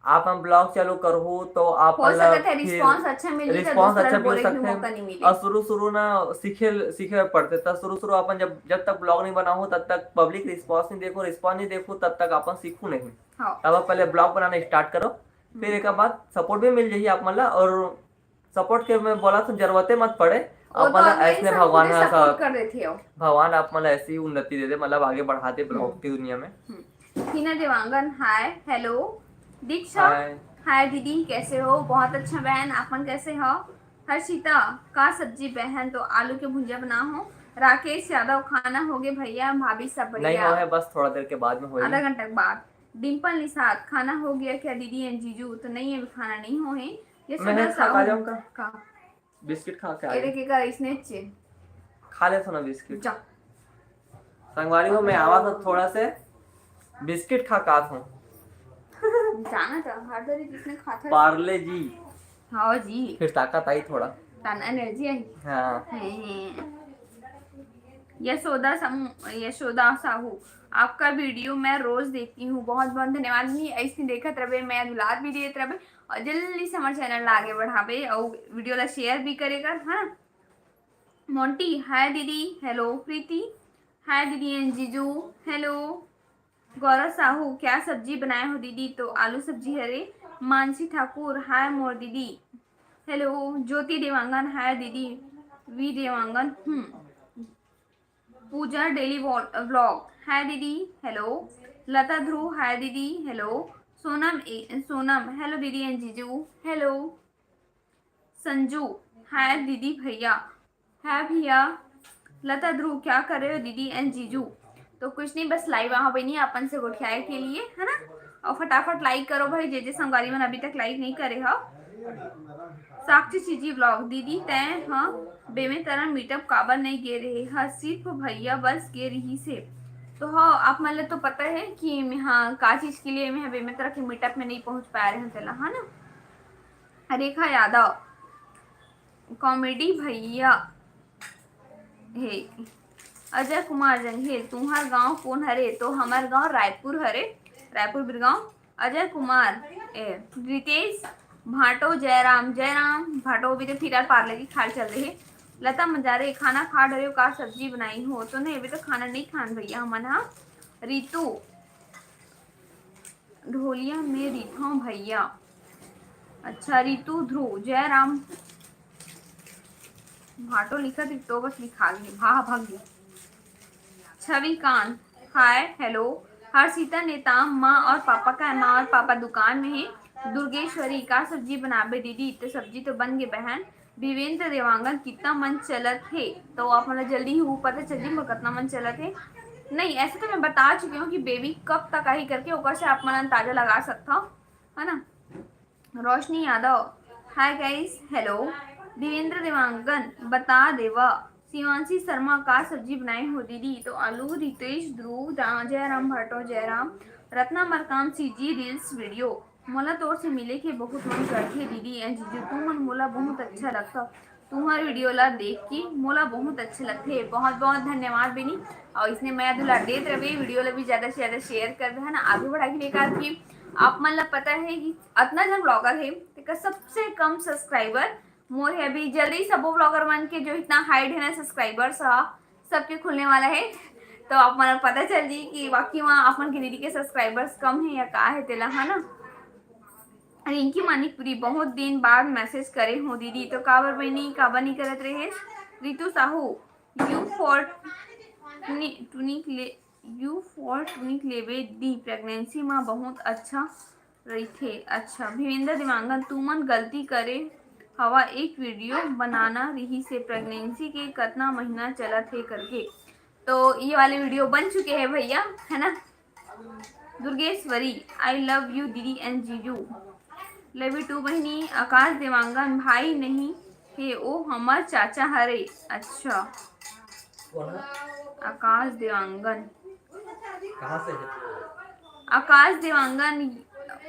आप हम ब्लॉग चालू करहू तो आप हो मतलब सकता है फिर रिस्पांस अच्छा मिले तो रिस्पांस दूसरा अच्छा मिल बोले के सकते मौका हैं नहीं मिले। और शुरू शुरू ना सीखे सीखे पड़ते, तब शुरू शुरू अपन जब जब तक ब्लॉग नहीं बनाओ तब तक पब्लिक रिस्पांस नहीं देखो, रिस्पांस नहीं देखो तब तक अपन सीखू नहीं। हाँ। तब आप पहले ब्लॉग बनाना स्टार्ट करो, फिर एक बाद सपोर्ट भी मिल जाही आप मन ला। और सपोर्ट के मैं बोला तो जरूरते मत पड़े, वो आप तो मन ला online ऐसने सब भगवान खुदे हा सपोर्ट सब कर देते हो। भगवान आप मन ला ऐसी उन्नति दे दे, मतलब आगे बढ़ा दे ब्लॉग की दुनिया में। हम्म। टीना देवांगन, हाय हेलो। दीक्षा, हाय। हाय दीदी, कैसे हो? बहुत अच्छा बहन, आप मन कैसे हो? हर्षिता, का सब्जी बहन? तो आलू के भुंजा बना हो। राकेश यादव, खाना हो गए भैया भाभी, सब नहीं बढ़िया? हो है, बस थोड़ा देर के बाद में होई। आधा घंटा के बाद। डिम्पल निषाद, खाना हो गया क्या दीदी एंड जीजू? तो नहीं, अभी खाना नहीं हो है। ये मैं सुधा खा साहू जाऊंगा। का बिस्किट खा के ये आए। देखे का इसने चे खा ले सोना बिस्किट। जा। संगवारी हो, मैं आवा तो थोड़ा से बिस्किट खा का हूँ। जाना था हर दरी जिसने खाता है। पार्ले जी। हाँ जी। फिर ताकत आई थोड़ा। तन एनर्जी आई। हाँ। हैं। यशोदा सम यशोदा साहू, आपका वीडियो मैं रोज देखती हूँ। बहुत बहुत धन्यवाद। नहीं ऐसे देखत रहे, मैं दुलार भी देत रहे और जल्दी से हमारे चैनल ला आगे बढ़ावे और वीडियो ला शेयर भी करेगा, है ना? मोंटी, हाय दीदी। हेलो प्रीति, हाय दीदी एंड जीजू। हेलो गौरव साहू, क्या सब्जी बनाए हो दीदी? तो आलू सब्जी हरे। मानसी ठाकुर, हाय मोर दीदी। हेलो ज्योति देवांगन, हाय दीदी। वी देवांगन, हम्म। पूजा डेली व्लॉग, हाय दीदी। हेलो लता ध्रुव, हाय दीदी। हेलो सोनम ए, सोनम, हेलो दीदी एंड जीजू। हेलो संजू, हाय दीदी भैया। हाय भैया। लता ध्रुव, क्या कर रहे हो दीदी एंड जीजू? तो कुछ नहीं, बस लाइव आहा बनी अपन से गोठियाए के लिए, है ना। और फटाफट लाइक करो भाई, जे जे संगवारी मन अभी तक लाइक नहीं करे हो। साक्षी सीजी ब्लॉग, दीदी तैं ह बेमेतरा मीटअप काबर नहीं गे रहे ह? सिर्फ भैया बस गे रही से। तो हाँ, आप मन ल तो पता है कि मैं, हाँ, का चीज के लिए मैं बेमेतरा के मीटअप में नहीं पहुंच पाए रहे, तेला, है ना। रेखा यादव, कॉमेडी भैया हे। अजय कुमार जंघेल, तुम्हार गांव कौन हरे? तो हमार गांव रायपुर हरे, रायपुर बिरगांव। अजय कुमार, ए, रितेश भाटो, जयराम, जयराम भाटो अभी तो फिलहाल पार्ले की खाल चल रही है। लता मंजारे, खाना खा डरे हो, का सब्जी बनाई हो? तो नहीं, अभी तो खाना नहीं खान भैया हमन हा। रितु ढोलिया में रिथो भैया। अच्छा, रितु ध्रुव, जयराम भाटो लिखत रही तो बस लिखा गई, भा भाग गया। छविकांत, हाय, हेलो। हर्षिता नेताम, माँ और पापा का, माँ और पापा दुकान में है। दुर्गेश्वरी, का सब्जी बनाबे दीदी? तो सब्जी तो बन गए बहन। देवेंद्र देवांगन, कितना मन चलत है? तो आप मन ला जल्दी ही वो पता चल जाई, कतना मन चलत है। नहीं, ऐसे तो मैं बता चुकी हूँ कि बेबी कब तक आही करके, ओकर से आप मन अंदाजा लगा सकता हो, है ना। रोशनी Yadav, hi guys, hello. Devendra Dewangan, बता देवा। शिवांशी शर्मा, का सब्जी बनाए हो दीदी? तो आलू। रितेश ध्रुव, दा-, जयराम भाटो, Jairam. Ratna Markam, CG reels video. मोला तोर से मिले के बहुत मन करथे दीदी एंड जीजू, तुमन मोला बहुत अच्छा लगता। तुम्हार वीडियो ला देख के मोला बहुत अच्छा लगथे। बहुत बहुत धन्यवाद बेनी। और इसने मया दुलार देत रहे, वीडियो ला भी ज्यादा से ज्यादा शेयर करबे, है ना, आगे बढ़ा के लेकर आती। आप मन ला पता है कि अतना जन ब्लॉगर है, तेकर सबसे कम सब्सक्राइबर मोर है। अभी जल्दी सबो ब्लॉगर मन के जो इतना हाइड है ना सब्सक्राइबर्स हा, सबके खुलने वाला है। तो आप मन ला पता चल जी कि वाकई में आप मन के दीदी के सब्सक्राइबर्स कम है या का है तेला, है ना। रिंकी मानिकपुरी, बहुत दिन बाद मैसेज करे हो दीदी, तो काबर बनी, काबर नहीं करत रहे? रितु साहू, यू फॉर टूनिक ले, यू फॉर टूनिक लेबे दी, प्रेगनेंसी में बहुत अच्छा रहिथे। अच्छा, भीमेंद्र देवांगन, तुमन गलती करे हवा, एक वीडियो बनाना रही से प्रेगनेंसी के कतना महीना चलत हे करके। तो ये वाले वीडियो बन चुके हैं भैया, है ना। दुर्गेश्वरी, आई लव यू दीदी एंड जीजू। लव यू टू बहिनी। आकाश देवांगन, भाई नहीं हे, ओ हमर चाचा हरे। अच्छा, आकाश देवांगन, कहाँ से है? आकाश देवांगन,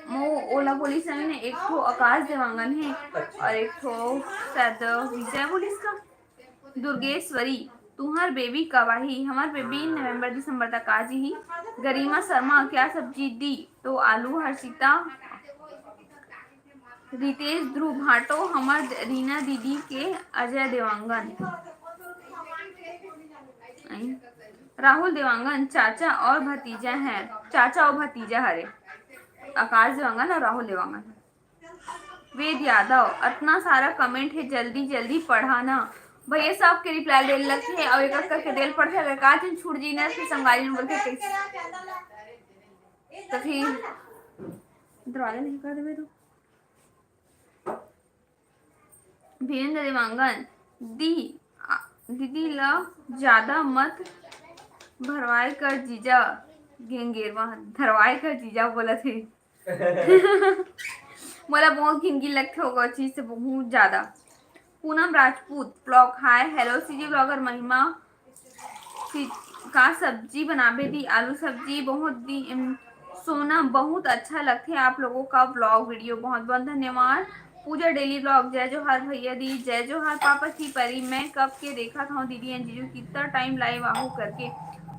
मो ओला बोलिस हवे ने, एक ठो आकाश देवांगन है। अच्छा। और एक ठो शायद विजय बोलिस का। दुर्गेश्वरी, तुहर बेबी कब आही? हमर बेबी नवंबर दिसंबर तक आ जही। गरिमा शर्मा, क्या सब्जी दी? तो आलू। हर्षिता, रितेश ध्रुव भाटो, हमर रीना दीदी के अजय देवांगन। राहुल देवांगन, चाचा और भतीजा है, चाचा और भतीजा हरे, आकाश देवांगन और राहुल देवांगन। वेद यादव, अतना सारा कमेंट है, जल्दी जल्दी पढ़ा ना भैया, सबके रिप्लाई देल लगथे और एक एक करके देल पड़थे। अगर का चीज छूट जी ना, फिर संगवारी में बोलते कैसे, तो फिर दरवाजा नहीं कर देवे तो। वीरेंद्र देवांगन, दी, आ, दीदी ला ज्यादा मत भरवाए कर जीजा, गेंगेरवा धरवाए कर जीजा बोलत हे। मोला बहुत घिनगी लगथे ओकर चीज से, बहुत ज्यादा। Poonam Rajput blog, hi hello CG blogger Mahima, सी-, का सब्जी बनाबे दी? आलू सब्जी। बहुत दी, एम, सोना, बहुत अच्छा लगथे आप लोगों का ब्लॉग वीडियो, बहुत बहुत धन्यवाद। पूजा डेली ब्लॉग, जय जोहार भैया दी, जय जोहार पापा की परी, मैं कब के देखत हूँ दीदी एंड जीजू कितना टाइम लाइव आहू करके।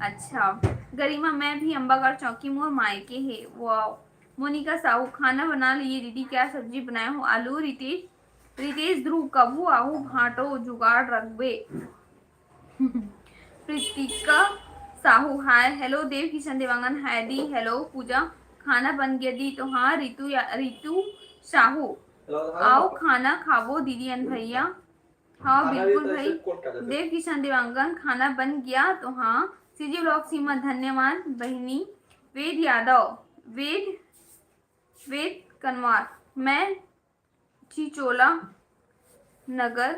अच्छा, गरिमा, मैं भी अम्बागढ़ चौकी मोर मायके हे। वाओ। मोनिका साहू, खाना बना लिए दीदी, क्या सब्जी बनाए हो? आलू। रितेश, रितेश ध्रुव, कभू आहू भांटो जुगाड़ रखबे। Pritika Sahu, hi hello. Dev Kishan Dewangan, hi दी, हेलो। पूजा, खाना बन गया दी? तो हाँ। रितु या, रितु साहू, आओ खाना खाबो दीदी एंड भैया। हाँ बिल्कुल भाई। देव किशन देवांगन, खाना बन गया? तो हाँ। सीजी ब्लॉग सीमा, धन्यवाद बहिनी। वेद यादव, वेद, वेद कनवार, मैं चिचोला नगर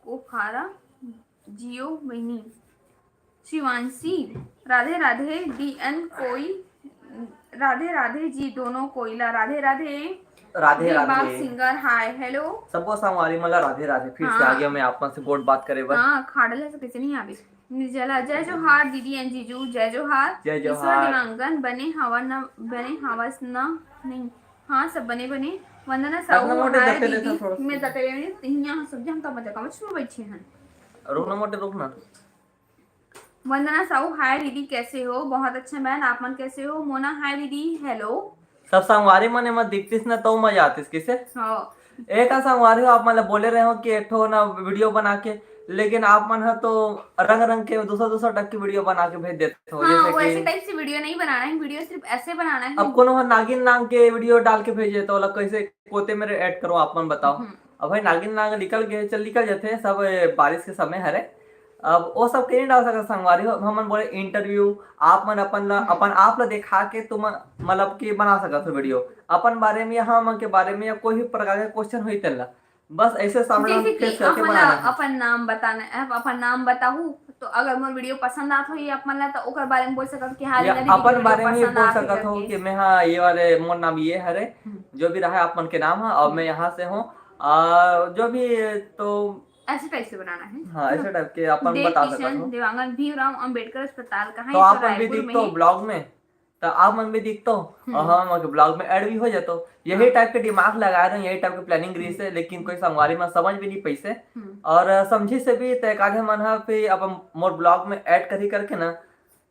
कोफारा जियो बहिनी। शिवांशी, राधे राधे। डीएन कोई, राधे राधे जी दोनों कोई ला, राधे राधे। राधे दिलबाग राधे। सिंगर, हाय, हेलो। सबको संगवारी मन ला राधे राधे। फिर से हाँ। आ गया मैं आप मन से गोठ बात करे बर। हाँ, खाड़ल है तो कैसे नहीं आवे। निर्जला, जय जोहार दीदी एंड जीजू, जय जोहार। जय ईश्वर जोहार। देवांगन, बने हवा न, बने हवस न, नहीं, हाँ, सब बने बने। वंदना साहू, अपना मोटे हाय दते लेता दीदी, थोड़ा सा। मैं दते लेने यहाँ सब जन तो मजा कम छू बैठे हैं। रुक ना मोटे, रुक ना। वंदना साहू, हाय दीदी, कैसे हो? बहुत अच्छा बहन, आप मन कैसे हो? मोना, हाय दीदी, हेलो। सब संगवारी मन एमा दिखतिस ना तो मजा आतिस किसे। हाँ, एक संगवारी हो, आप मन ला बोले रहे हो कि एक ठो ना वीडियो बना के, लेकिन आप मन ह तो रंग रंग के दूसरा दूसरा टाइप के वीडियो बना के भेज देते हो। हाँ, जैसे वो ऐसे कि टाइप से वीडियो नहीं बनाना है, वीडियो सिर्फ ऐसे बनाना है। अब कोनो ह नागिन नाम के वीडियो डाल के भेजे तो ओला कैसे कोते मेरे ऐड करो, आप मन बताओ। हम्म। अब भाई नागिन नाग निकल गए, चल निकल जाते हैं सब, ए, बारिश के समय हरे। अब वो सब के नहीं डाल सकत संगवारी हो। हमन बोले इंटरव्यू, आप मन अपन ला, हम्म। अपन आप ला दिखा के तुम मतलब कि बना सकत हो वीडियो अपन बारे में, हम के बारे में या कोई भी प्रकार के क्वेश्चन होई तेला, बस ऐसे सामने जैसे फेस कि करके अपन बनाना ला है। अपन नाम बताना है, अपन नाम बताहू तो अगर मोर वीडियो पसंद आत होई आप मन ला तो ओकर बारे में बोल सकत कि हाँ या रीना दीदी की अपन वीडियो बारे में भी पसंद बोल आत है सकत हो करके। कि मैं हाँ ये वाले, मोर नाम ये हरे, हम्म। जो भी रहा है आप मन के नाम है और मैं यहाँ से हूँ, आ, जो भी, तो ऐसे टाइप से बनाना है। हाँ ऐसे टाइप के अपन देव बता सकत किशन हो। देवांगन, भीमराव अंबेडकर अस्पताल कहाँ तो है? आप तो मन भी रायपुर में दिखतो है। ब्लॉग में, तो आप मन भी दिखतो हम्म। और हम मन के ब्लॉग में ऐड भी हो जातो। यही हाँ। टाइप के दिमाग लगा रहे हैं, यही टाइप के प्लानिंग रही से, लेकिन कोई संगवारी मन समझ भी नहीं पैसे हम्म। और समझी से भी तो एक आधे मन हा फिर अपन मोर ब्लॉग में ऐड करी करके ना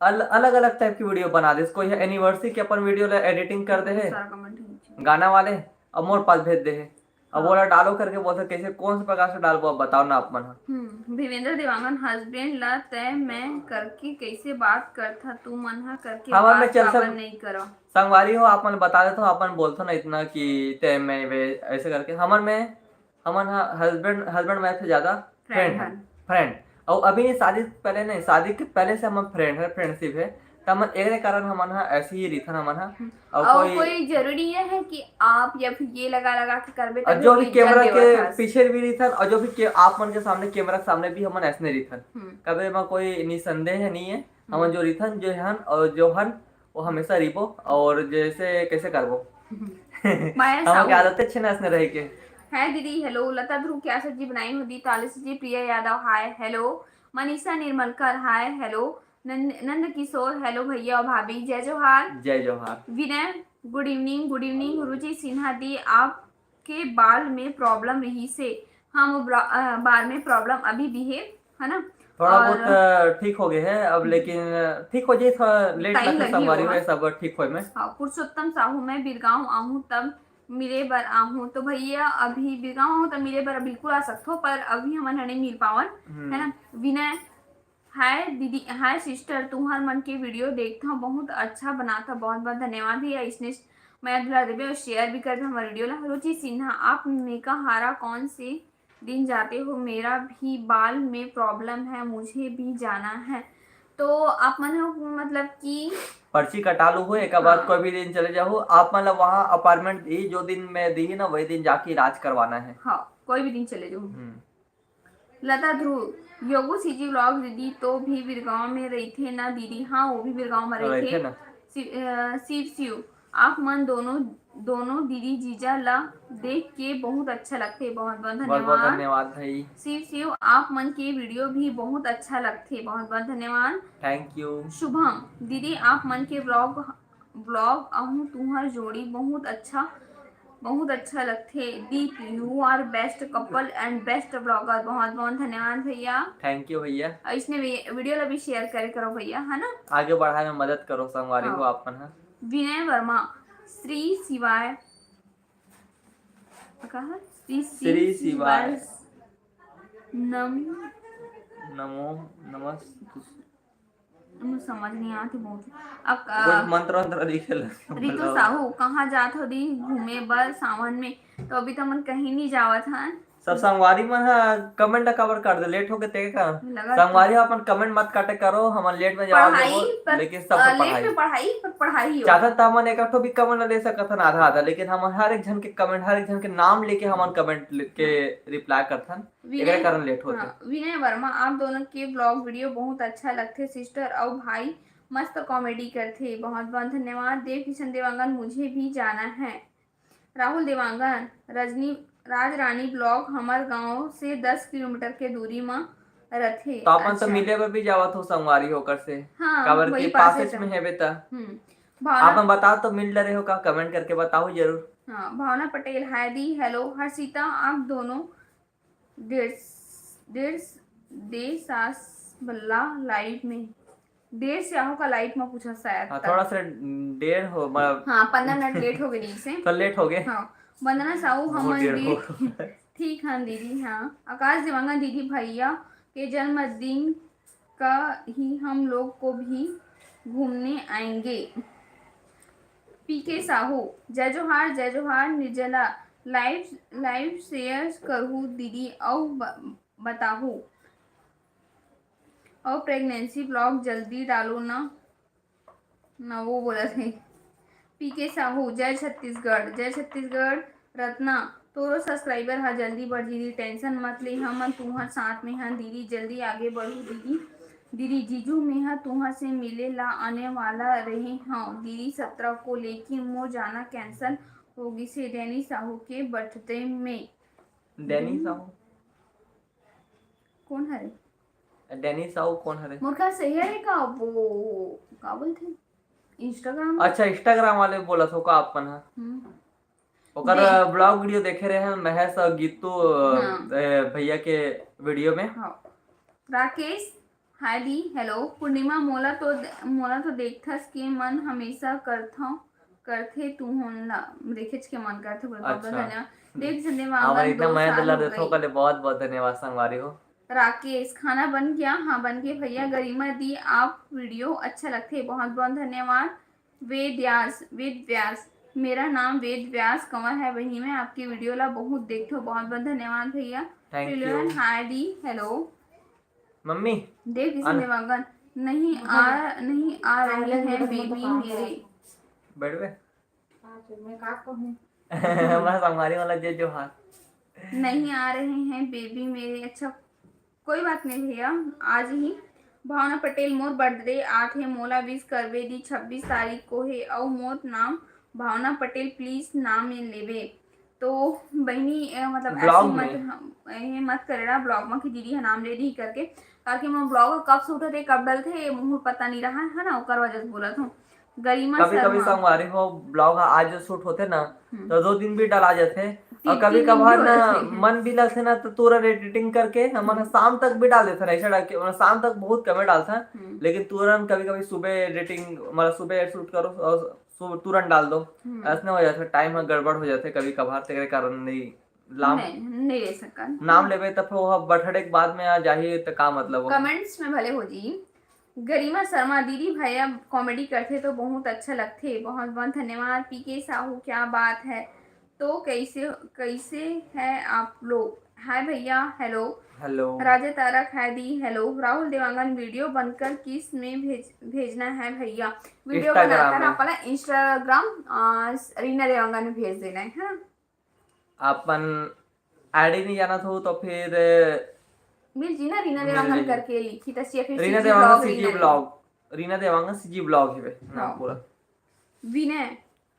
अल, अलग अलग टाइप की वीडियो बना दे। कोई है एनिवर्सरी के अपन वीडियो ला एडिटिंग कर दे है सारा कमेंट नीचे। गाना वाले, अब मोर पास भेज दे है। अब हाँ। बोला डालो करके बोलते, कैसे कौन से प्रकार से डालबो, अब बताओ ना आप मन हा। हम्म, भूपेंद्र देवांगन, हस्बैंड ला तय मैं करके कैसे बात करथा तू मन हा करके हाँ, मैं बात चल काबर सब- नहीं करो। संगवारी हो, आप मन बता देता हूँ, अपन बोलथो ना इतना कि ते मैं वे ऐसे करके। हमन में, हमन हा हस्बैंड, हस्बैंड वाइफ से ज्यादा फ्रेंड फ्रेंड है, हन। फ्रेंड। और अभी नहीं, शादी से पहले नहीं, शादी के पहले से हमन फ्रेंड है, फ्रेंडशिप है। तो हमन एक कारण हमन हा ऐसे ही रीथन हमन हा। और और कोई कोई जरूरी ये है कि आप या फिर ये लगा लगा के करबे और तभी जो कोई भी कैमरा जल्दी के होता है। पीछे भी रीथन और जो भी के, आप मन के सामने कैमरा के सामने भी हमन ऐसे नहीं रीथन। हम्म। कभी में कोई निसंदेह नहीं है। हमन जो रीथन जो हन और जो हन वो हमेशा रीबो और जैसे कैसे करबो। माया हम साहू। के आदत अच्छे ना ऐसे रह के। है दीदी, हेलो। लता ध्रुव, क्या सब्जी बनाई हो दी? ताली सब्जी। प्रिया यादव, हाय, हेलो। मनीषा निर्मलकर, हाय, हेलो। नंद, नंद किशोर, हेलो भैया और भाभी, जय जोहार। जय जोहार। विनय, गुड इवनिंग, गुड इवनिंग। रुचि सिन्हा दी, आपके बाल में प्रॉब्लम रही से, हम ब्रा-, अ, बाल में प्रॉब्लम अभी भी है, है ना? थोड़ा और बहुत अ, ठीक हो गए है अब, लेकिन अ, ठीक हो जाए, थोड़ा लेट टाइम लगता लगी संगवारी होगा। में, सब ठीक होए में। हाँ, पुरुषोत्तम साहू, मैं बिरगांव आहूँ तब मिले बर आहूँ। तो भैया अभी बिरगांव आहूँ तब मिले बर बिल्कुल आ सकथो, पर अभी हमन ह नहीं मिल पावन, हम्म। है ना? विनय, हाय दीदी, हाय सिस्टर, तुम्हार मन के वीडियो देखता हूँ, बहुत अच्छा बनाता, बहुत बहुत धन्यवाद भैया। इसने मैं दुला देवे और शेयर भी कर दे हमारे वीडियो ला। रुचि सिन्हा, आप मेकाहारा कौन से दिन जाते हो? मेरा भी बाल में प्रॉब्लम है, मुझे भी जाना है। तो आप मन ह मतलब कि पर्ची कटा लू हो, एक बाद हाँ। कोई भी दिन चले जाओ, आप मन ला वहाँ अपार्टमेंट दी, जो दिन में दी ना वही दिन जाके इलाज करवाना है। हाँ, कोई भी दिन चले जाओ। हम्म। लता ध्रुव, योगू सीजी व्लॉग दीदी तो भी बिरगांव में रहिथे ना दीदी? हाँ, वो भी बिरगांव में रहिथे रहिथे। ना। शिव, अ, शिव शिव, आप मन दोनों, दोनों दीदी जीजा ला देख के बहुत अच्छा लगथे। बहुत बहुत बहुत बहुत धन्यवाद। धन्यवाद भाई। शिव शिव, आप मन के वीडियो भी बहुत अच्छा लगथे। बहुत बहुत धन्यवाद। Thank you. शुभम दीदी, आप मन के व्लॉग, व्लॉग अहू तुहर जोड़ी बहुत अच्छा, बहुत अच्छा लगथे। दीप, you are best couple and best vlogger। बहुत बहुत धन्यवाद भैया। थैंक यू भैया। और इसने वी-, वीडियो ला भी शेयर करे करो भैया, है ना? आगे बढ़ाए में मदद करो संगवारी हो हाँ। आप मन हा। विनय वर्मा, श्री शिवाय, कहा? श्री श्री शिवाय। नम नमो नमस मुझे समझ नहीं आती बहुत। अब कुछ मंत्र वंत्र लिखे लगे रितु साहू, कहाँ जात हो दी घूमे बर सावन में? तो अभी तो हमन कहीं नहीं जावत हन। सब संगवारी मन ह कमेंट ला काबर कर दे, लेट होके ते का? लगा संगवारी हो, अपन कमेंट मत काटे करो, हमन लेट में जवाब पढ़ाई देबो, पर, लेकिन सब अ, लेट पढ़ाई। में पढ़ाई पर पढ़ाई हो। चाहत त हमन एक ठो भी कमेंट ला ले सकत हन आधा आधा, लेकिन हमन हर एक झन के कमेंट, हर एक झन के नाम लेके हमन कमेंट के रिप्लाई करथन, विनय, एकरे कारण लेट होथे। हाँ, विनय वर्मा, आप दोनों के ब्लॉग वीडियो बहुत अच्छा लगथे सिस्टर अउ भाई, मस्त कॉमेडी करथे, बहुत बहुत धन्यवाद। देव किशन देवांगन, मुझे भी जाना है। राहुल देवांगन, रजनी, राज रानी ब्लॉक हमर गांव से दस किलोमीटर के दूरी म रथे। तो अपन तो अच्छा। मिले बर भी जावत हो संगवारी हो ओकर से। हाँ, काबर वही के पासे पासेच त। में हेबे त। हम्म। भावना आप मन बताओ तो मिल डरे हो का? कमेंट करके बताओ जरूर। हाँ, भावना पटेल, हाय दी, हेलो। हर्षिता, आप दोनों डेढ़, डेढ़, डेढ़ सास बल्ला लाइव में, डेढ़ से आहो का लाइव में पूछा शायद हाँ, तब। थोड़ा सा डेढ़ हो, मतलब हाँ, पंद्रह मिनट लेट हो गए नीचे। तो लेट हो गए। हाँ, वंदना साहू, बहुत हमन डेढ़ भी हो। ठीक है दीदी। हाँ, आकाश देवांगन, दीदी भैया के जन्मदिन का ही हम लोग को भी घूमने आएंगे। पीके साहू, जय जोहार, जय जोहार। निर्जला, लाइव, लाइव शेयर करहू दीदी, अउ ब-, बताहू। अउ प्रेगनेंसी ब्लॉग जल्दी डालो ना, ना वो बोलत हे। पीके साहू, जय छत्तीसगढ़, जय छत्तीसगढ़। रत्ना, तोरो सब्सक्राइबर ह जल्दी बढ़ दीदी, टेंशन मत ले, हमन तुंहर साथ में हन दीदी, जल्दी आगे बढ़ू दीदी। दीदी, जीजू, मेंहा तुंहर से मिले ला आने वाला रहे हंव दीदी सत्रह को, लेकिन मोर जाना कैंसिल हो गिसे डैनी साहू के बर्थडे में। डैनी हम्म। साहू? कौन हरे? डैनी साहू कौन हरे? मोर ख्याल से हरे का, वो का बोलथे, Instagram? अच्छा, Instagram वाले बोलत हो का आप मन ह? हम्म। ओकर दे- ब्लॉग वीडियो देखे रहे हैं महेश और गीतू, हाँ। ए, भैया के वीडियो में। हाँ। राकेश, हाय दी, हेलो। पूर्णिमा, मोला तो, मोला तो देखथस के मन हमेशा करथव, करथे तुहन ला, देखेच के मन करथे, बहुत बहुत अच्छा। धन्यवाद। देख झन देवांगन, हाँ भाई, इतना दो मया साल दुलार हो देथो गई। कले बहुत बहुत धन्यवाद संगवारी हो। राकेश, खाना बन गया? हाँ, बन गया भैया। गरिमा दी, आप वीडियो अच्छा लगथे, बहुत बहुत धन्यवाद। वेद व्यास, वेद व्यास, मेरा नाम वेद व्यास कंवर है बहिनी, मैं आपके वीडियो ला बहुत देखथो, बहुत बहुत धन्यवाद भैया। Thank you। हाय दी, हेलो। मम्मी, देख किसी आना। देवांगन, नहीं आ, नहीं आ रही है बेबी मेरे। बैठ बे। मैं का कहूँ? मैं संगवारी वाला जे जो हाथ। नहीं आ रहे हैं बेबी मेरे। अच्छा, कोई बात नहीं भैया, आज ही। भावना पटेल, मोर बर्थडे आत हे, मोला विश करबे दी, छब्बीस तारीख को हे, अउ मोर नाम भावना पटेल, प्लीज नाम लेबे। तो बहिनी, अ, मतलब, ब्लॉग ऐसी मत, में। हम, ये मत करेला ब्लॉग में कि दीदी ह नाम ले दी करके, काकि मोर ब्लॉग कब शूट होथे, कब डलथे, ये मुहूर्त पता नहीं रहा है ना, ओकर वजह से बोलत हूँ। गरिमा कभी कभी शर्मा। संगवारी हो, ब्लॉग ह आज जो शूट होथे ना, हम्म। तो दो दिन भी डला जाथे। तीन, और कभी तीन दिन कभार भी हो ना जाथे। मन भी लगथे ना, तो तुरंत एडिटिंग करके हमन हम्म। शाम तक भी डाल देथे ना, ऐसा डाल के, मतलब, शाम तक बहुत कमे डालथे, हम्म। लेकिन तुरंत कभी कभी सुबह एडिटिंग, मतलब, सुबह शूट करो और सु-, तुरंत डाल दो, हम्म। ऐसने हो जाथे, टाइम ह गड़बड़ हो जाथे कभी कभार, तेरे कारण नहीं लाम। नहीं, नहीं ले सकन। नाम लेबे त फिर वो बर्थडे के बाद में आ जाही, त का मतलब हो? कमेंट्स में भले हो जी। गरिमा शर्मा, दीदी भैया कॉमेडी करथे तो बहुत अच्छा लगथे। बहुत बहुत धन्यवाद। पीके साहू, क्या बात है। तो कैसे, कैसे है आप लोग? हाय भैया, हेलो। हेलो। राजा तारक, हाय दी, हेलो। राहुल देवांगन, वीडियो बनकर किस में भेज, भेजना है भैया? वीडियो Instagram बनाकर में। आप वाला Instagram, आ, रीना देवांगन में भेज देना है, है ना? अपन आईडी नहीं जानत हो तो फिर मिल जी ना, रीना मिल देवांगन जी। करके लिखी, तो या फिर Reena CG Dewangan blog, CG Reena blog, Reena Dewangan CG blog है बे, नाम हाँ। पूरा। विनय,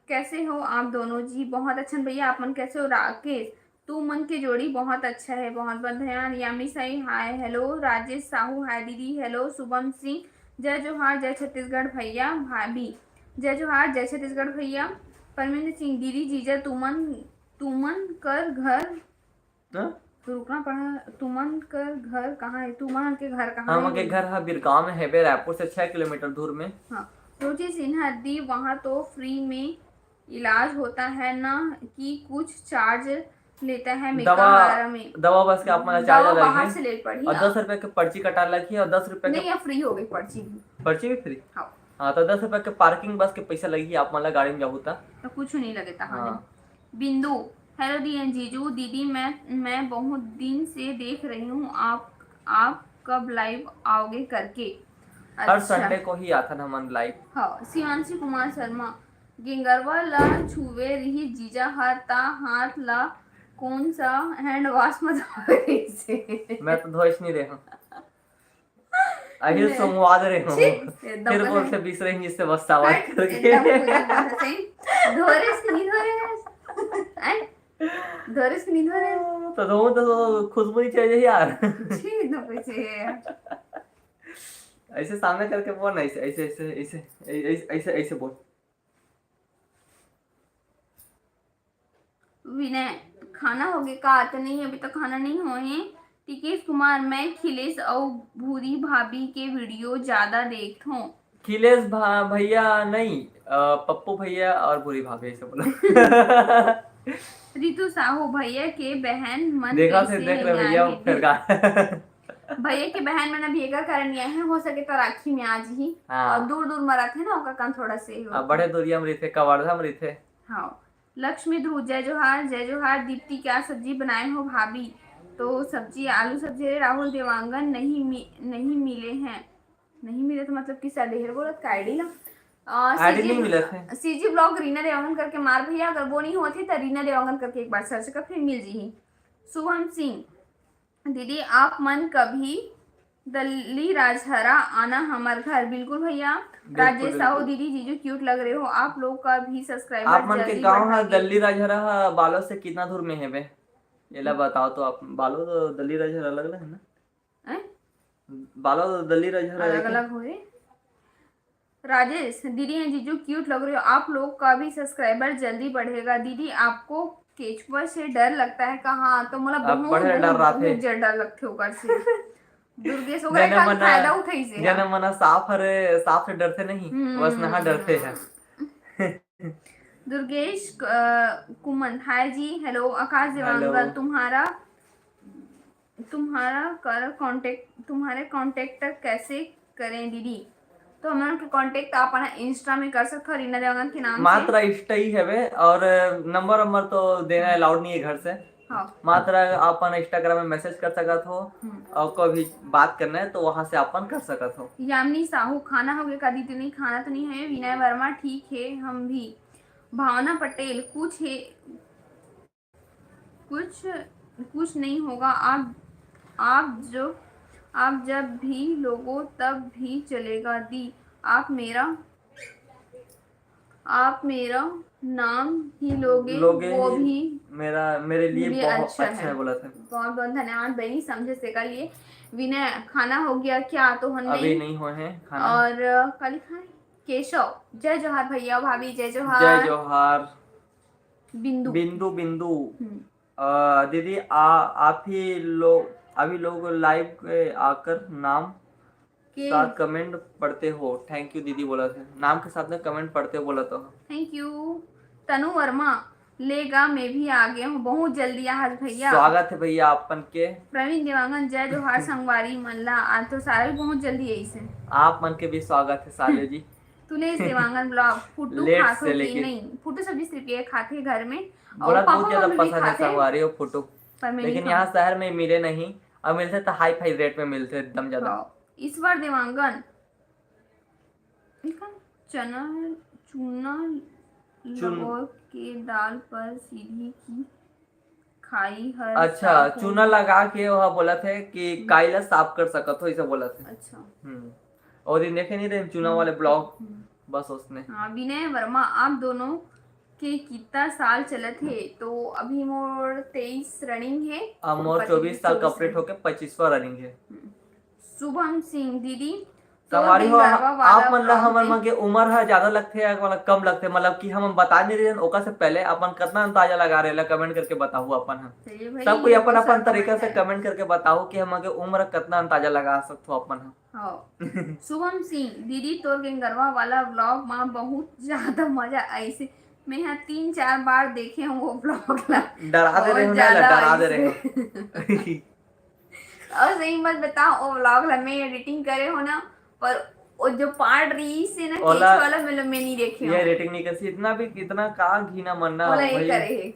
कैसे हो आप दोनों जी? बहुत अच्छा भैया, आप मन कैसे हो? राकेश, तू मन के जोड़ी बहुत अच्छा है, बहुत बहुत धन्यवाद। यामी साई, हाय, हेलो। राजेश साहू, हाय दीदी, हेलो। शुभम सिंह, जय जोहार, जय छत्तीसगढ़ भैया, भाभी, जय जोहार, जय छत्तीसगढ़ भैया। परमेंद्र सिंह, दीदी, जीजा, तुमन, तुमन कर घर हाँ? तो रुकना पड़ा, तुमन कर घर कहाँ है? तुमन के घर कहाँ हमन है? के घर ह बिरगांव में हेबे, रायपुर से छह किलोमीटर दूर में। हाँ, रुचि सिन्हा दी, वहाँ तो फ्री में इलाज होता है ना, कि कुछ चार्ज लेता है मेका दवा, हारा में? दवा बस के आप मन ला दवा चार्ज बाहर लगही। से ले पड़ी, और हाँ। दस रुपया के पर्ची कटा लगही और दस रुपया के नहीं, अब फ्री हो गई पर्ची भी। पर्ची भी फ्री? हाँ। हाँ, तो दस रुपया के पार्किंग बस के पैसा लगही आप मन ला गाड़ी में जाहू त। तो कुछ नहीं लगे त, हाँ। हाँ। बिंदु, हेलो डीएन जीजू दीदी, मैं मैं बहुत दिन से देख रही हूँ आप आप कब लाइव आओगे करके। हर संडे को ही आथन हमन लाइव। हाँ, शिवांशी कुमार शर्मा, गेंगरवा ला छुवे रही जीजा हर ता हाथ ला कौन सा हैंड वॉश में धोए रहिसे? मैं तो धोइस नहीं रहे हूँ। अभी नहीं। संवाद रहे हूँ। छी, एकदम फिर बोल पसंद। से बीस रही इससे बस्ता बात हट, करके। एकदम पूरी बात है सही। धोरे से नहीं धोरे। हैं? धोरे से नहीं धोरे। तो धो तो खुशबू नहीं चाहिए यार। छी, एकदम पीछे है। ऐसे सामने करके बोल ना, ऐसे ऐसे ऐसे ऐसे ऐसे ऐसे ऐसे बोल। विनय, खाना हो गया का? तो नहीं, अभी तो खाना नहीं हो है। टिकेश कुमार, मैं खिलेश और भूरी भाभी के वीडियो ज्यादा देखत हूँ। खिलेश भा भैया नहीं, अ, पप्पू भैया और भूरी भाभी ऐसे बोला। रितु साहू, भैया के बहन मन देखा से कैसे देख रहे नहीं भैया आए फिर हैं? गा। भैया के बहन मन अभी एकर कारण नहीं आए हैं, हो सके तो राखी में आ जी। हाँ। और दूर दूर में रहते हैं ना, ओकर कारण थोड़ा से ही अब होता बड़े दुरिया में रहिथे, कवर्धा में रहिथे। हाँ। लक्ष्मी ध्रुव, जय जोहार। जय जोहार दीप्ति, क्या सब्जी बनाए हो भाभी? तो सब्जी, आलू सब्जी है। राहुल देवांगन, नहीं मि, नहीं मिले हैं। नहीं मिले तो मतलब कि सर ढेर बोलत का आईडी ला। आईडी नहीं मिलत है। सीजी ब्लॉग रीना देवांगन करके मार भैया, अगर वो नहीं होती तो रीना देवांगन करके एक बार सर्च कर फिर मिल जी। शुभम सिंह, दीदी आप मन कभी दल्ली राजहरा आना हमर घर। बिल्कुल भैया। बिल्कुल, राजेश साहू, बिल्कुल। दीदी जीजू क्यूट लग रहे हो। आप लोग का भी सब्सक्राइबर आप मन के जल्दी गांव है बढ़ाइए। दल्ली राजहरा हा बालोद से कितना दूर में है बे? एला बताओ तो आप, बालोद तो दल्ली राजहरा अलग अलग है ना? हैं? बालोद तो दल्ली राजहरा अलग एक ही। अलग हो रे। राजेश, दीदी एंड जीजू क्यूट लग रहे हो। आप लोग का भी सब्सक्राइबर जल्दी बढ़ेगा। दीदी आपको केचुआ से डर लगता है का? हाँ, तो मोला अब बहुत बड़े डर बहुत रहा थे। बहुत ज्यादा डर लगते ओकर से। दुर्गेश ओकरे जने का मना फायदा उठाई से। जने मना सांप हरे, सांप से डरते नहीं, हम्म। बस नहा डरते हैं। दुर्गेश अ, कुमन, हाय जी। हेलो आकाश देवांगन, हेलो। तुम्हारा तुम्हारा कर कांटेक्ट तुम्हारे कांटेक्ट कैसे करें दीदी? तो हमन के कांटेक्ट आप अपना इंस्टा में कर सकते हो रीना देवांगन के नाम से। मात्र इंस्टा ही हवे और नंबर नंबर तो देना अलाउड नहीं है घर से। हाँ। मात्र अपन इंस्टाग्राम में मैसेज कर सकत हो हम्म। और कोई भी बात करना है तो वहां से अपन कर सकत हो। यामिनी साहू, खाना हो गया का दीदी? नहीं, खाना तो नहीं है। विनय वर्मा, ठीक है हम भी। भावना पटेल, कुछ है, कुछ कुछ नहीं होगा। आप आप जो आप जब भी लोगो तब भी चलेगा दी। आप मेरा आप मेरा नाम ही लोगे, लोगे वो ही भी मेरा मेरे लिए लिए बहुत अच्छा अच्छा है। है बोला था। बहुत बहुत धन्यवाद बहनी समझे से का लिए। विनय, खाना हो गया क्या? तो हम अभी नहीं। नहीं हुए हैं खाना। और अ, का लिखा है? केशव, जय जोहार भैया भाभी, जय जोहार। जय जोहार। बिंदु। बिंदु बिंदु। हम्म। अ, दीदी आ, आप ही लोग अभी लोग लाइव के आकर नाम के साथ कमेंट पढ़ते हो, थैंक यू दीदी बोला था, नाम के साथ में कमेंट पढ़ते हो बोला तो। Thank you. तनु वर्मा, लेगा मैं भी आ गया हूँ बहुत जल्दी आज भैया। स्वागत है भैया आपन के। प्रवीण देवांगन, जय जोहार संगवारी मन ला। आज तो सारा भी बहुत जल्दी आई से। आप मन के भी स्वागत है साले जी। तुलेश देवांगन ब्लॉग, फुटू लेट खाथो से कि लेकिन। नहीं? फुटू सब्जी सिर्फ ये खाथे घर में। और बोला पापा बहुत ज्यादा मम्मी भी पसंद है खाथे, संगवारी हो फुटू, पर मैं नहीं लेकिन खाऊं। यहाँ शहर में मिले नहीं, और मिलते तो हाई फाई रेट में मिलते एकदम ज्यादा। हाँ, ईश्वर देवांगन, इनका चना चूना चून- लगो के दाल पर सीधी की खाई हर अच्छा, साफ हो। चूना लगा के वह बोला थे कि काई ला साफ कर सकत हो, ऐसा बोला थे। अच्छा। हम्म। और दिन देखे नहीं रहे चूना वाले ब्लॉग, हम्म। बस उसने। हाँ, विनय वर्मा, आप दोनों के कितना साल चलत है? तो अभी मोर तेईस रनिंग है। अब मोर पति चौबीस साल चौबीस कंप्लीट होके पच्चीसवा रनिंग है। शुभम सिंह दीदी, तोर संगवारी हो, गेंगरवा वाला आप मन ला vlog हमर में मन के उम्र ह ज्यादा लगथे या मतलब कम लगथे, मतलब कि हमन बता नहीं रहे ओकर से पहले अपन कितना अंदाजा लगा रहे ला, कमेंट करके बताहू अपन ह। चलिए भाई, सब कोई ये अपन बहुत अपन सारा तरीका comment से है। कमेंट करके बताओ कि हमन के उम्र कितना अंदाजा लगा सकथो अपन ह। हाँ। शुभम सिंह दीदी, तोर गेंगरवा वाला व्लॉग में बहुत ज्यादा मजा आइसे। मैं यहाँ तीन चार बार देखे हूँ वो व्लॉग ला। डरा दे बहुत रहे हो ना, ज्यादा डरा दे आइसे। रहे हो। और सही मत बताओ, वो व्लॉग ला मैं एडिटिंग करे हो ना, पर वो जो पार्ट रही से ना, ओला केचुआ वाला, मैं, मैं नहीं देखे ये हूँ। रेटिंग नहीं करसी, इतना भी, इतना का घिना मन्ना ओला हो ये भाई। करे है।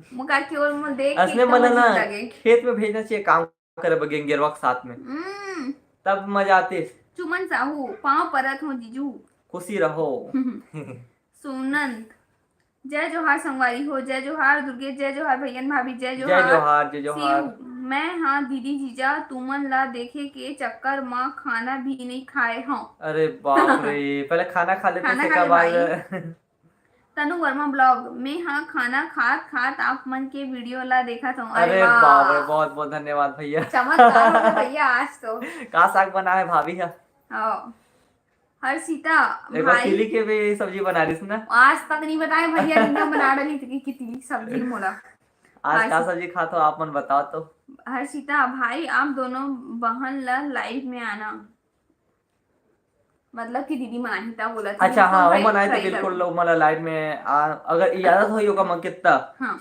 मुका के ओर मोर देख के असने एकदम मन ला ना अजीब लगे। खेत में भेजना चाहिए काम करे बर गेंगेरवा के साथ में, हम्म, तब मजा आतिस। चुमन साहू, पाँव परत हो जीजू। खुशी रहो। सुनंत, जय जोहार संगवारी हो, जय जोहार दुर्गेश, जय जोहार भैयन भाभी, जय जय जोहार। जोहार, जय जोहार। शिव, मैं हाँ दीदी जीजा तुमन ला देखे के चक्कर म खाना भी नहीं खाए हूँ। अरे बाप रे, पहले खाना खा लेते खाना से खा ले बाद भाई। तनु वर्मा ब्लॉग, मैं हाँ खाना खात खात आप मन के वीडियो ला देखत हूँ। अरे बाप रे, बहुत बहुत धन्यवाद भैया। चमत्कार हो गया भैया आज तो। का साग बना है भाभी का? हाँ। हर्षिता एक बार भाई, तिली के भी सब्जी बना रही ना। आज तक नहीं बताए भैया, निंदा बना डाली थी कि तिली सब्जी मोला। आज का हर्षिता सब्जी खात हो आप मन बताओ तो। हर्षिता भाई, आप दोनों बहन ला लाइव में आना, मतलब कि दीदी मन आही ता बोला था। अच्छा, हाँ, भाई, वो मन आए तो try बिल्कुल करबो। लोग मन ला लाइव में आ, अगर इजाजत होई ओकर मन के तब। हाँ,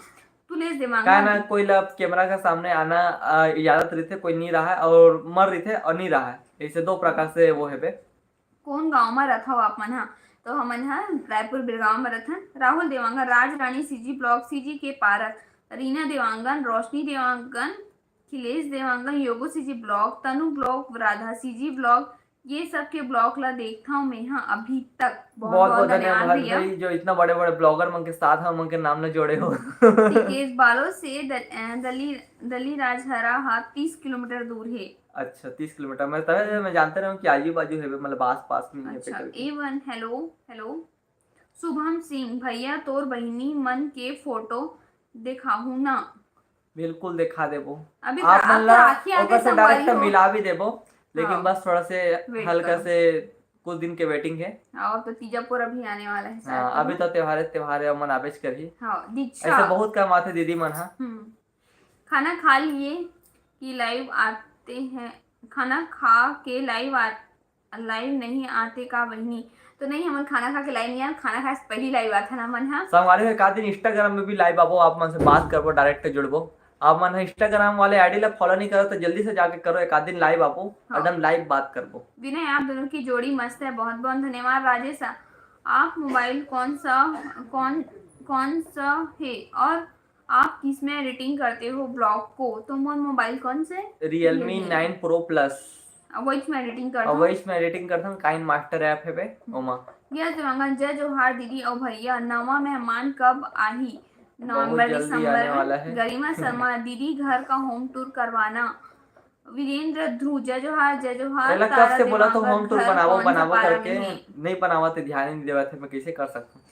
तू ले देवांगा का ना अभी। कोई ला कैमरा के सामने आना आ, इजाजत रहते, कोई नहीं रहा है और मर रहते और नहीं रहा है, ऐसे दो प्रकार से वो है बे। कौन गांव में रखा हो आप मन हा? तो हमन हा रायपुर बिरगांव में रथन। राहुल देवांगन, राज रानी सीजी ब्लॉग सीजी के पारक, रीना देवांगन, रोशनी देवांगन, खिलेश देवांगन, योगो सीजी ब्लॉग, तनु ब्लॉग, राधा सीजी ब्लॉग, ये सब के ब्लॉग ला देखता हूँ मैं हाँ अभी तक। बहुत बहुत बहुत बहुत धन्यवाद धन्यवाद भैया। भाई, जो इतना बड़े बड़े ब्लॉगर मन के साथ हम उनके नाम न जोड़े हो। ऋषिकेश बालो से द, अ, दली दली राजहरा हा तीस किलोमीटर दूर है। अच्छा, तीस किलोमीटर। मैं तब मैं जानते रहा हूँ कि आजू बाजू है बे, मतलब आस पास में ही है बे अच्छा, करके। ए वन हेलो हेलो। शुभम सिंह, भैया तोर बहिनी मन के फोटो देखाहू ना। बिल्कुल दिखा देबो। अभी आप तो मन आप तो ला आँखी आँखी ओकर से संगवारी डायरेक्ट हो। मिला भी देबो, लेकिन हाँ। बस थोड़ा से Wait हल्का करो। से कुछ दिन के वेटिंग है। और तो तीजा पूरा भी आने वाला है शायद, हाँ, है अभी ना? तो त्योहार है, त्योहार है, मनाबेच करही। हाँ, ऐसे दीक्षा। बहुत कम आथे दीदी मन हा। हम्म। खाना खा लिए कि लाइव आते हैं, खाना खा के लाइव आ, लाइव नहीं आते का बहिनी? तो नहीं, हमन खाना खा के लाइव नहीं आए, खाना खाए से पहली लाइव आथे ना मन हा। संगवारी हो, एक आध दिन इंस्टाग्राम में भी लाइव आबो, आप मन से बात करबो, डायरेक्ट जुड़बो। आप मन इंस्टाग्राम वाले आईडी ला फॉलो नहीं करो तो जल्दी से जाके करो, एक आध दिन लाइव आबो, हाँ। एकदम लाइव बात करबो। विनय, आप दोनों की जोड़ी मस्त है, बहुत बहुत धन्यवाद। राजेश, आप मोबाइल कौन सा, कौन कौन सा है और आप किस में एडिटिंग करते हो ब्लॉग को? तो मोर मोबाइल कौन से? Realme nine Pro Plus। अब वही में एडिटिंग करता अब हूँ। वही में एडिटिंग करता हूँ, काइन मास्टर ऐप है बे, ओमा। यस देवांगन, जय जोहार दीदी और भैया, नवा मेहमान कब आही? बहुत नवंबर जल्दी दिसंबर आने वाला में। है। गरिमा शर्मा, दीदी घर का होम टूर करवाना। वीरेंद्र ध्रुव, जय जोहार, जय जोहार। एला कब तारा से बोला तो देवांगन, होम टूर घर बनावो कौन सा बनावो पारा करके, में है? नहीं बनावा तो ध्यान ही नहीं देवा थे, मैं कैसे कर सकता हूँ?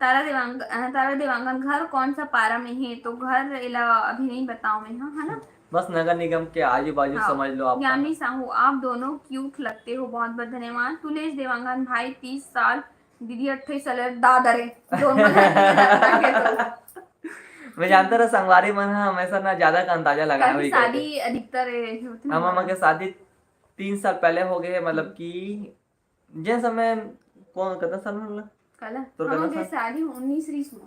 तारा देवांग अ, तारा देवांगन, घर कौन सा पारा में है? तो घर एला अभी नहीं बताओ मैं, हाँ, है ना? बस नगर निगम के आजू बाजू हाँ। समझ लो आप। यामी साहू, आप दोनों क्यूट लगते हो, बहुत बहुत धन्यवाद। तुलेश देवांगन, भाई तीस साल, दीदी अट्ठाईस साल, दादा रे, दोनों घर में लगता है तो। मैं जानता रहा संगवारी मन हा हमेशा ना ज्यादा का अंदाजा लगाए काफी वही करके। शादी अधिकतर होते ना हम हमन के शादी तीन साल पहले हो गए, मतलब कि जे समय कौन कितना साल में होला? कला तोर हम कतना के साल? शादी उन्नीस रीस में।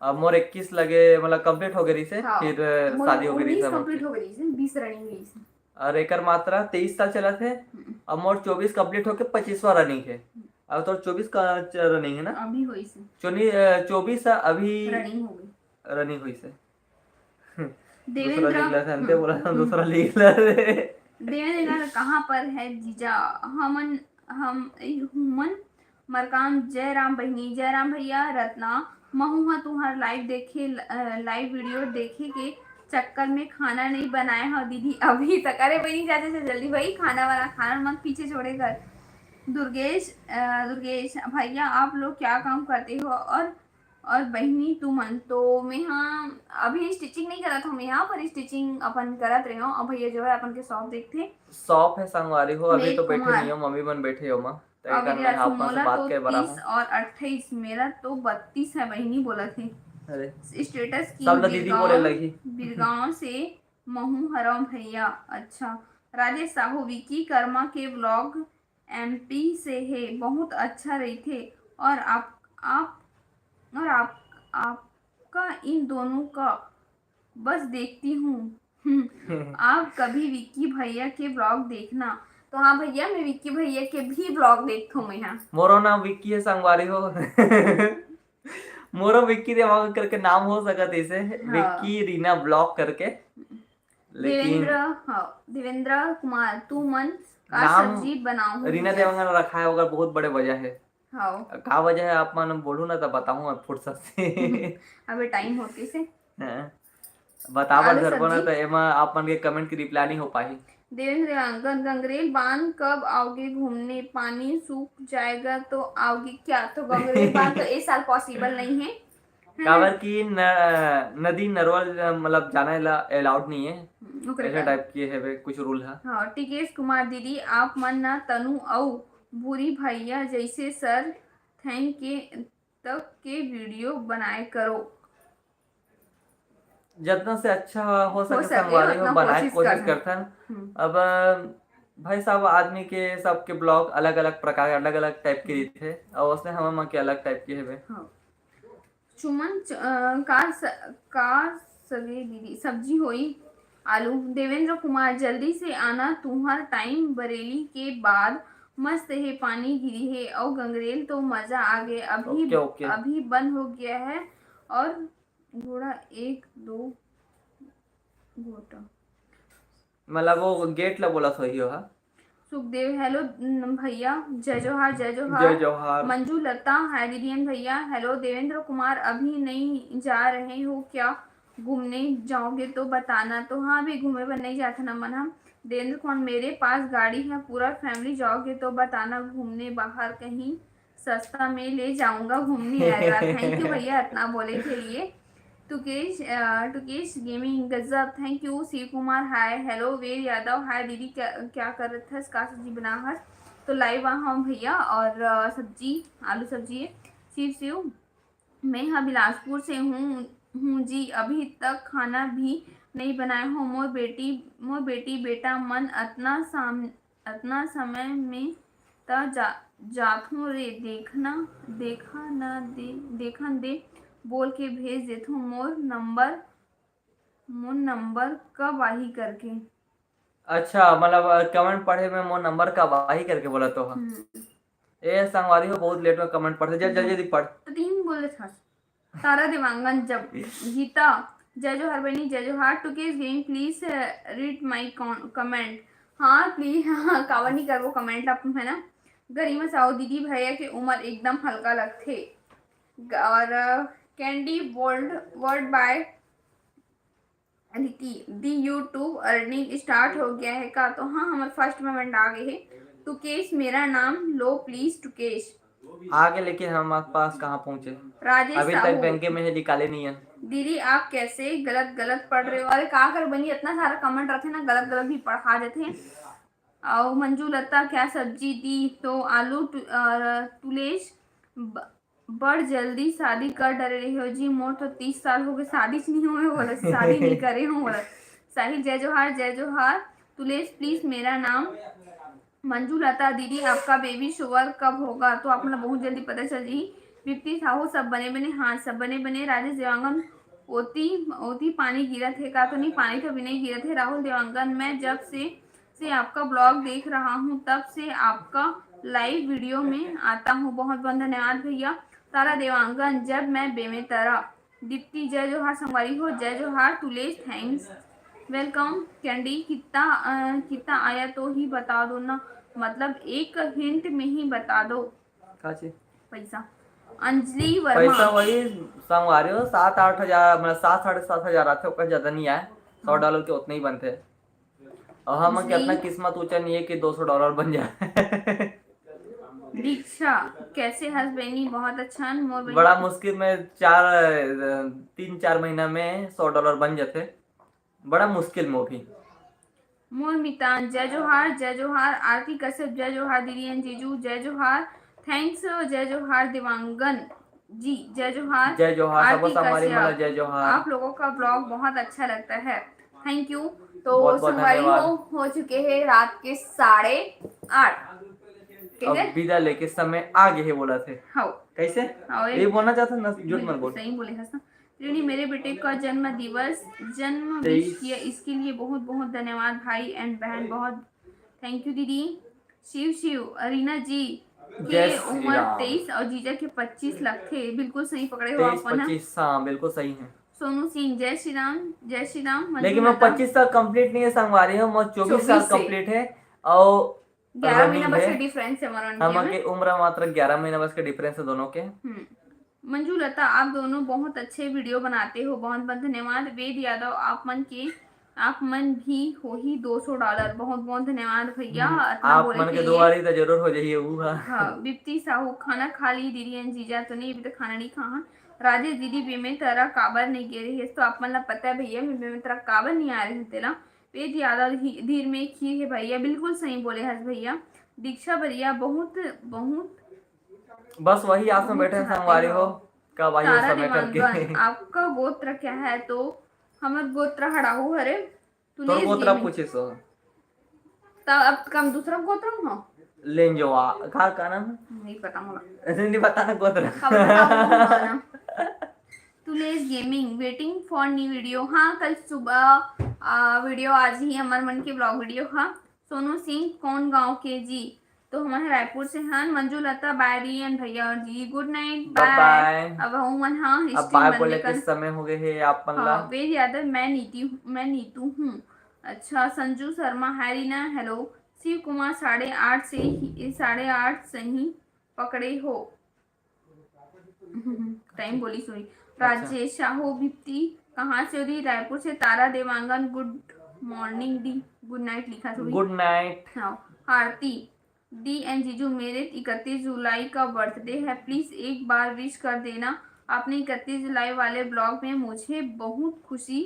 अब मोर इक्कीस लगे, मतलब कंप्लीट हो गई से, हाँ, फिर मोर शादी हो गई उन्नीस सब। कंप्लीट हो गई से, बीस रनिंग रही से। और एकर मात्रा तेईस साल चलत है। हम्म। अब मोर चौबीस कंप्लीट होके पच्चीसवाँ रनिंग है। अब तोर चौबीस का रनिंग है ना? अभी होई से। चोनी अ, चौबीस अभी रनिंग हो गई। रनिंग हुई से। देवेंद्र, दूसरा लिख लेते हैं, हम्म, बोला था, हम्म। दूसरा लिख लेते। देवेंद्र कहाँ पर है जीजा? हमन हम ए, हुमन मरकाम, जय राम बहिनी, जय राम भैया। रत्ना, महू ह तुहार लाइव देखे, लाइव वीडियो देखे के चक्कर में खाना नहीं बनाए हो दीदी अभी तक। अरे बहिनी, जा जा जा, जल्दी भाई खाना वाना, खाना मत पीछे छोड़े कर। दुर्गेश अ, दुर्गेश भैया, आप लोग क्या काम करते हो? और और बहिनी तुमन तो मैं हाँ अभी स्टिचिंग नहीं करत हूँ मैं हाँ, पर स्टिचिंग अपन करत रहे हो। और भैया जो है अपन के शॉप देखते। शॉप है संगवारी हो, अभी मेघ तो बैठे कुमार। नहीं हो, मम्मी मन बैठे हो माँ। तो अब एक इधर आप मन से मोला बात तो करे बरा तीस और अट्ठाईस, मेरा तो बत्तीस है बहिनी बोलत है। अरे स्टेटस की सब ला दीदी बोले बिरगांव, लगी। बिरगांव से महू हरव भैया। अच्छा, राजेश साहू, विकी कर्मा के व्लॉग एमपी से है, बहुत अच्छा रहिथे। और आप आप और आप आपका इन दोनों का बस देखती हूँ। हम्म, आप कभी विक्की भैया के व्लॉग देखना। तो हाँ भैया, मैं विक्की भैया के भी व्लॉग देखथों मैं हाँ। मोरो नाम विक्की है संगवारी हो। मोरो विक्की देवांगन करके नाम हो सकत हे इसे, हाँ। विक्की रीना ब्लॉग करके। लेकिन देवेंद्र, हाँ, देवेंद्र कुमार, तू मन का नाम सब्जी बनाहूँ? रीना देवांगन रखा है, ओकर बहुत बड़े वजह है। हाँ, का वजह है आप मन बोलू ना, तो बताहूँ मैं फुर्सत से। अबे टाइम होती से। हाँ। बताबर आलू धरबो ना, सब्जी। तो एमा आप मन के कमेंट की रिप्लाई नहीं हो पाही। देवेंद्र देवांगन, गंगरेल बांध कब आओगे घूमने? पानी सूख जाएगा तो आओगे क्या? तो गंगरेल बांध तो इस साल पॉसिबल नहीं है, है ना? काबर कि न, नदी नरवा मतलब जाने ला अलाउड नहीं है, हम्म, ओकरे ऐसा कारण। टाइप के है कुछ रूल है। हाँ, टिकेश कुमार दीदी, आप मन ना तनु अउ भूरी भैया जैसे सर थैंक के तक के वीडियो बनाए करो। जितना से अच्छा हो सके सके, संगवारी हो, उतना बनाए कोशिश कोशिश करहन। करथन। हम्म। अब भाई साहब, आदमी के, सबके ब्लॉग अलग अलग प्रकार, अलग अलग टाइप के रहिथे, और उसने हमन मन के अलग टाइप के हवे। हाँ। चुमन च-, अ, का स-, का सगे दीदी सब्जी होई आलू। देवेंद्र कुमार, जल्दी से आना, तुहर टाइम बरेली के बाद मस्त हे, पानी गिरी हे और गंगरेल तो मजा आ गए। अभी ओके, ओके। अभी बंद हो गया है और घोड़ा एक दो घोटा। मतलब वो गेट ला बोला सही हो हा। सुखदेव, हेलो न, भैया, जय जोहार, जय जोहार। जय जोहार। मंजू लता, हाय दीदी एंड भैया। हेलो देवेंद्र कुमार, अभी नहीं जा रहे हो क्या घूमने? जाओगे तो बताना। तो हाँ, अभी घूमे बर नहीं जाथन हमन हम। देवेंद्र कुमार, मेरे पास गाड़ी है, पूरा फैमिली जाओगे तो बताना, घूमने बाहर कहीं सस्ता में ले जाऊंगा घूमने। अरे वाह, थैंक यू भैया इतना बोले के लिए। टुकेश, अ, टुकेश गेमिंग गजब, thank you. Shiv Kumar, hi. Hello Veer Yadav, hi दीदी, क्या क्या करत हस, का सब्जी बना हस? तो लाइव आ हम भैया और अ, सब्जी, आलू सब्जी है। शिव शिव, मैं हा बिलासपुर से हूँ हूँ जी, अभी तक खाना भी नहीं बनाए हो। मोर बेटी मोर बेटी बेटा मन अतना साम अतना समय में त जा, जाथों रे, देखना देखा न दे देखन दे बोल के भेज देथों। मोर नंबर मोर नंबर कब आही करके। अच्छा, मतलब कमेंट पढ़े में मोर नंबर कब आही करके बोला तो हा। हम्म। ए संगवारी हो, बहुत लेट में कमेंट पढ़ते, जल्दी जल्दी पढ़। तो तीन बोल देथस। तारा देवांगन जब गीता, जय जोहार बहनी, जय जोहार। Tukesh game, please read my comment। हाँ प्लीज, हाँ, काबर नहीं करबो कमेंट ला, है ना। गरिमा साहू, दीदी भैया के उम्र एकदम हल्का लगथे। और कैंडी बोल्ड वर्ड बाय रीति, दी YouTube earning start हो गया है का? तो हाँ, हमारे फर्स्ट पेमेंट आ गए है। टुकेश मेरा नाम लो प्लीज टुकेश। आगे लेकिन हमारे पास कहाँ पहुँचे, राजेश अभी तक साहू, बैंक में है, निकाले नहीं है। दीदी आप कैसे गलत गलत पढ़ रहे हो? अरे का कर बनी, इतना सारा कमेंट रहते ना, गलत गलत भी पढ़ा देते हैं। और मंजू लता, क्या सब्जी दी? तो आलू टु-, अ, तुलेश ब-, बड़ जल्दी शादी कर डरे रहे हो जी। मोर तो तीस साल हो गए, शादी नहीं हुए बोला, शादी नहीं करे हूँ बोला। साहिल, जय जोहार, जय जोहार। तुलेश, प्लीज मेरा नाम। मंजू लता दीदी, आपका बेबी शोवर कब होगा? तो आप मतलब बहुत जल्दी पता चल जी। विप्ति साहू, सब बने बने? हाँ, सब बने बने। राजेश देवांगन, ओती ओती पानी गिरत है का? तो नहीं, पानी तो अभी नहीं गिरत है। राहुल देवांगन, मैं जब से से आपका ब्लॉग देख रहा हूँ, तब से आपका लाइव वीडियो में आता हूँ। बहुत बहुत धन्यवाद भैया। तारा देवांगन, जब मैं बेमेतरा। दीप्ति, जय जोहार संगवारी हो, जय जोहार। Tulesh, thanks, welcome. कैंडी, कितना अ, कितना आया तो ही बता दो ना, मतलब एक हिंट में ही बता दो। का चीज? पैसा। अंजलि पैसा वर्मा, वही संगवारी हो, सात आठ हजार, मतलब सात साढ़े सात हजार आथे, ओकर ज्यादा नहीं आए। सौ हाँ। डॉलर के उतना ही बनते। और हम जी। कितना किस्मत ऊंचा नहीं है कि दो सौ डॉलर बन जाए। दीक्षा, कैसे हस बहनी? बहुत अच्छा। मोर बहनी, बड़ा मुश्किल में चार, तीन चार महीना में सौ डॉलर बन जाते, बड़ा मुश्किल में भी। मोर मितान, जय जोहार, जय जोहार। आरती कश्यप, जय जोहार दीदी एंड जीजू, जय जोहार। थैंक्स, जय जोहार देवांगन जी, जय जोहार। जय जोहार, सबो आरती संगवारी कश्यप, मन ला जय जोहार। आप लोगों का ब्लॉग बहुत अच्छा लगता है, थैंक यू। तो बहुत बहुत संगवारी धन्यवाद। हो, हो चुके हैं रात के साढ़े आठ। ठीक अब है, विदा लेके समय आ गए है बोला थे। हाँ। कैसे? हाँ, ये बोलना चाहता ना, झूठ मत बोल। सही बोले हंसना। ऋणी, मेरे बेटे का जन्म दिवस, जन्म तेईस। विश किया, इसके लिए बहुत बहुत धन्यवाद भाई एंड बहन, बहुत थैंक यू दीदी। शिव शिव, रीना जी, के उम्र तेईस और जीजा के पच्चीस लगथे। बिल्कुल सही पकड़े हो आप मन। पच्चीस, हाँ, बिल्कुल सही है। सोनू सिंह, जय श्री राम। जय श्री राम। लेकिन मैं पच्चीस साल कंप्लीट नहीं है संगवारी हो, मैं चौबीस साल कंप्लीट है और ग्यारह महीना बस के डिफरेंस है हमारा। हम के उम्र मात्र ग्यारह महीना बस के डिफरेंस है दोनों के। मंजू लता, आप दोनों बहुत अच्छे वीडियो बनाते हो, बहुत बहुत धन्यवाद। वेद यादव, आप मन के आप मन भी होही दो सौ डॉलर। बहुत बहुत धन्यवाद भैया। आप मन के दुआरी तो जरूर हो जाइए वो। हाँ। बिप्ती साहू, खाना खा ली दीदी and जीजा? तो नहीं, अभी तो खाना नहीं खा। राजेश दीदी, बेमेतरा काबर नहीं गे रही? तो आप मन ला पता है भैया, मैं बेमेतरा काबर नहीं आ रही हूँ तेला। वेद यादव, धीर में खीर है भैया। बिल्कुल सही बोले हस भैया। दीक्षा बरिया, बहुत बहुत बस वही आस में बैठे संगवारी हो, कब आई समय करके। आपका गोत्र क्या है? तो हमर गोत्र हड़ाहू हरे। तोर गोत्र पूछे सो। तब अब कम दूसरा गोत्र हो। लेंजवा का, का नाम है? नहीं पता मोला। नहीं पता ना गोत्र। Tulesh gaming, waiting for new video। हाँ, कल सुबह वीडियो आज ही हमर मन के ब्लॉग वीडियो। हाँ, सोनू सिंह, कौन गांव के जी? तो हमन रायपुर से हन। मंजू लता, bye री and भैया और जी, good night, bye। अब हम मन हाँ, अब bye बोले के समय हो गए है आप मन ला। वेद यादव, मैं नीति, मैं नीतू हूँ। अच्छा, संजू शर्मा, hi रीना, hello। शिव कुमार, साढ़े आठ से ही, साढ़े आठ से ही पकड़े हो। टाइम बोली, सॉरी। राजेश साहू, बिप्ती कहाँ से हो दी? रायपुर से। तारा देवांगन, good morning दी, good night लिखा थोड़ी। Good night। हाँ, आरती दी and जीजू, मेरे इकतीस जुलाई का बर्थडे है, प्लीज एक बार विश कर देना। आपने इकतीस जुलाई वाले ब्लॉग में मुझे बहुत खुशी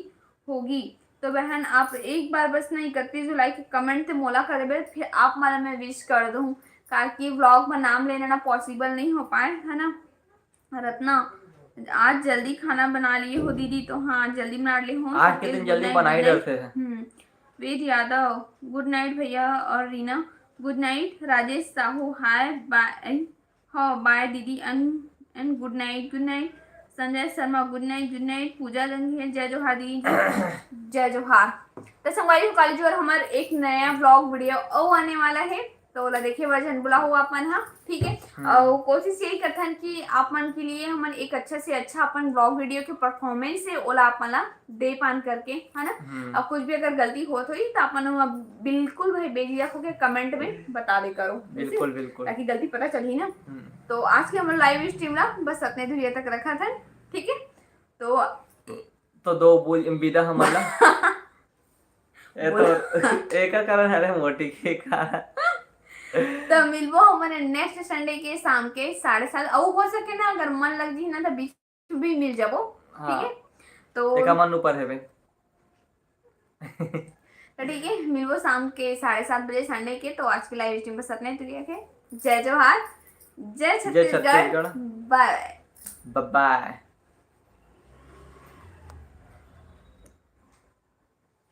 होगी। तो बहन, आप एक बार बस ना इकतीस जुलाई के कमेंट ते मोला कर देबे, फिर आप मन ला मैं विश कर दूँ, काकि ब्लॉग में नाम लेना ना पॉसिबल नहीं हो पाए, है ना। रत्ना, आज जल्दी खाना बना लिए हो दीदी? तो हाँ, आज जल्दी बना लिए हो। आज के दिन जल्दी बना ही लेते हैं। हम्म। वेद यादव, गुड नाइट भैया और Reena, good night. Rajesh Sahu, hi bye, हाँ बाय दीदी and and good night, good night। Sanjay Sharma, good night, good night. Pooja Langhel, जय जोहार दीदी। जय जोहार। तो संगवारी हो, काली जोर हमार एक नया ब्लॉग वीडियो अउ आने वाला है, तो ओला देखे बर झन भुलाहू आप मन हा, ठीक है। हम्म। और कोशिश यही करथन कि आप मन के लिए हमन एक अच्छा से अच्छा अपन ब्लॉग वीडियो के परफॉर्मेंस है, ओला आप मन ला दे पान करके, है ना। हम्म। और कुछ भी अगर गलती होत होही तो आप मन बिल्कुल भाई बेझिझक होके कमेंट में बता दे करो, बिल्कुल बिल्कुल, ताकि गलती पता चलही ना। हम्म। तो आज के हमर लाइव स्ट्रीम ला बस अतने दूरिया तक रखत हन, ठीक है। तो तो दो बोल विदा हमन ला। ए तो एका कारण हरे मोटी के कारण। तो मिलबो हमन नेक्स्ट संडे के शाम के साढ़े सात। अउ हो सके ना, अगर मन लग जी ना तो बीच में भी मिल जाबो, हाँ। ठीक है। तो एका मन ऊपर है बे। तो ठीक है, मिलबो शाम के साढ़े सात बजे संडे के। तो आज के लाइव स्ट्रीम बस अतने दूरिया के। जय जोहार, जय छत्तीसगढ़। बाय बाय।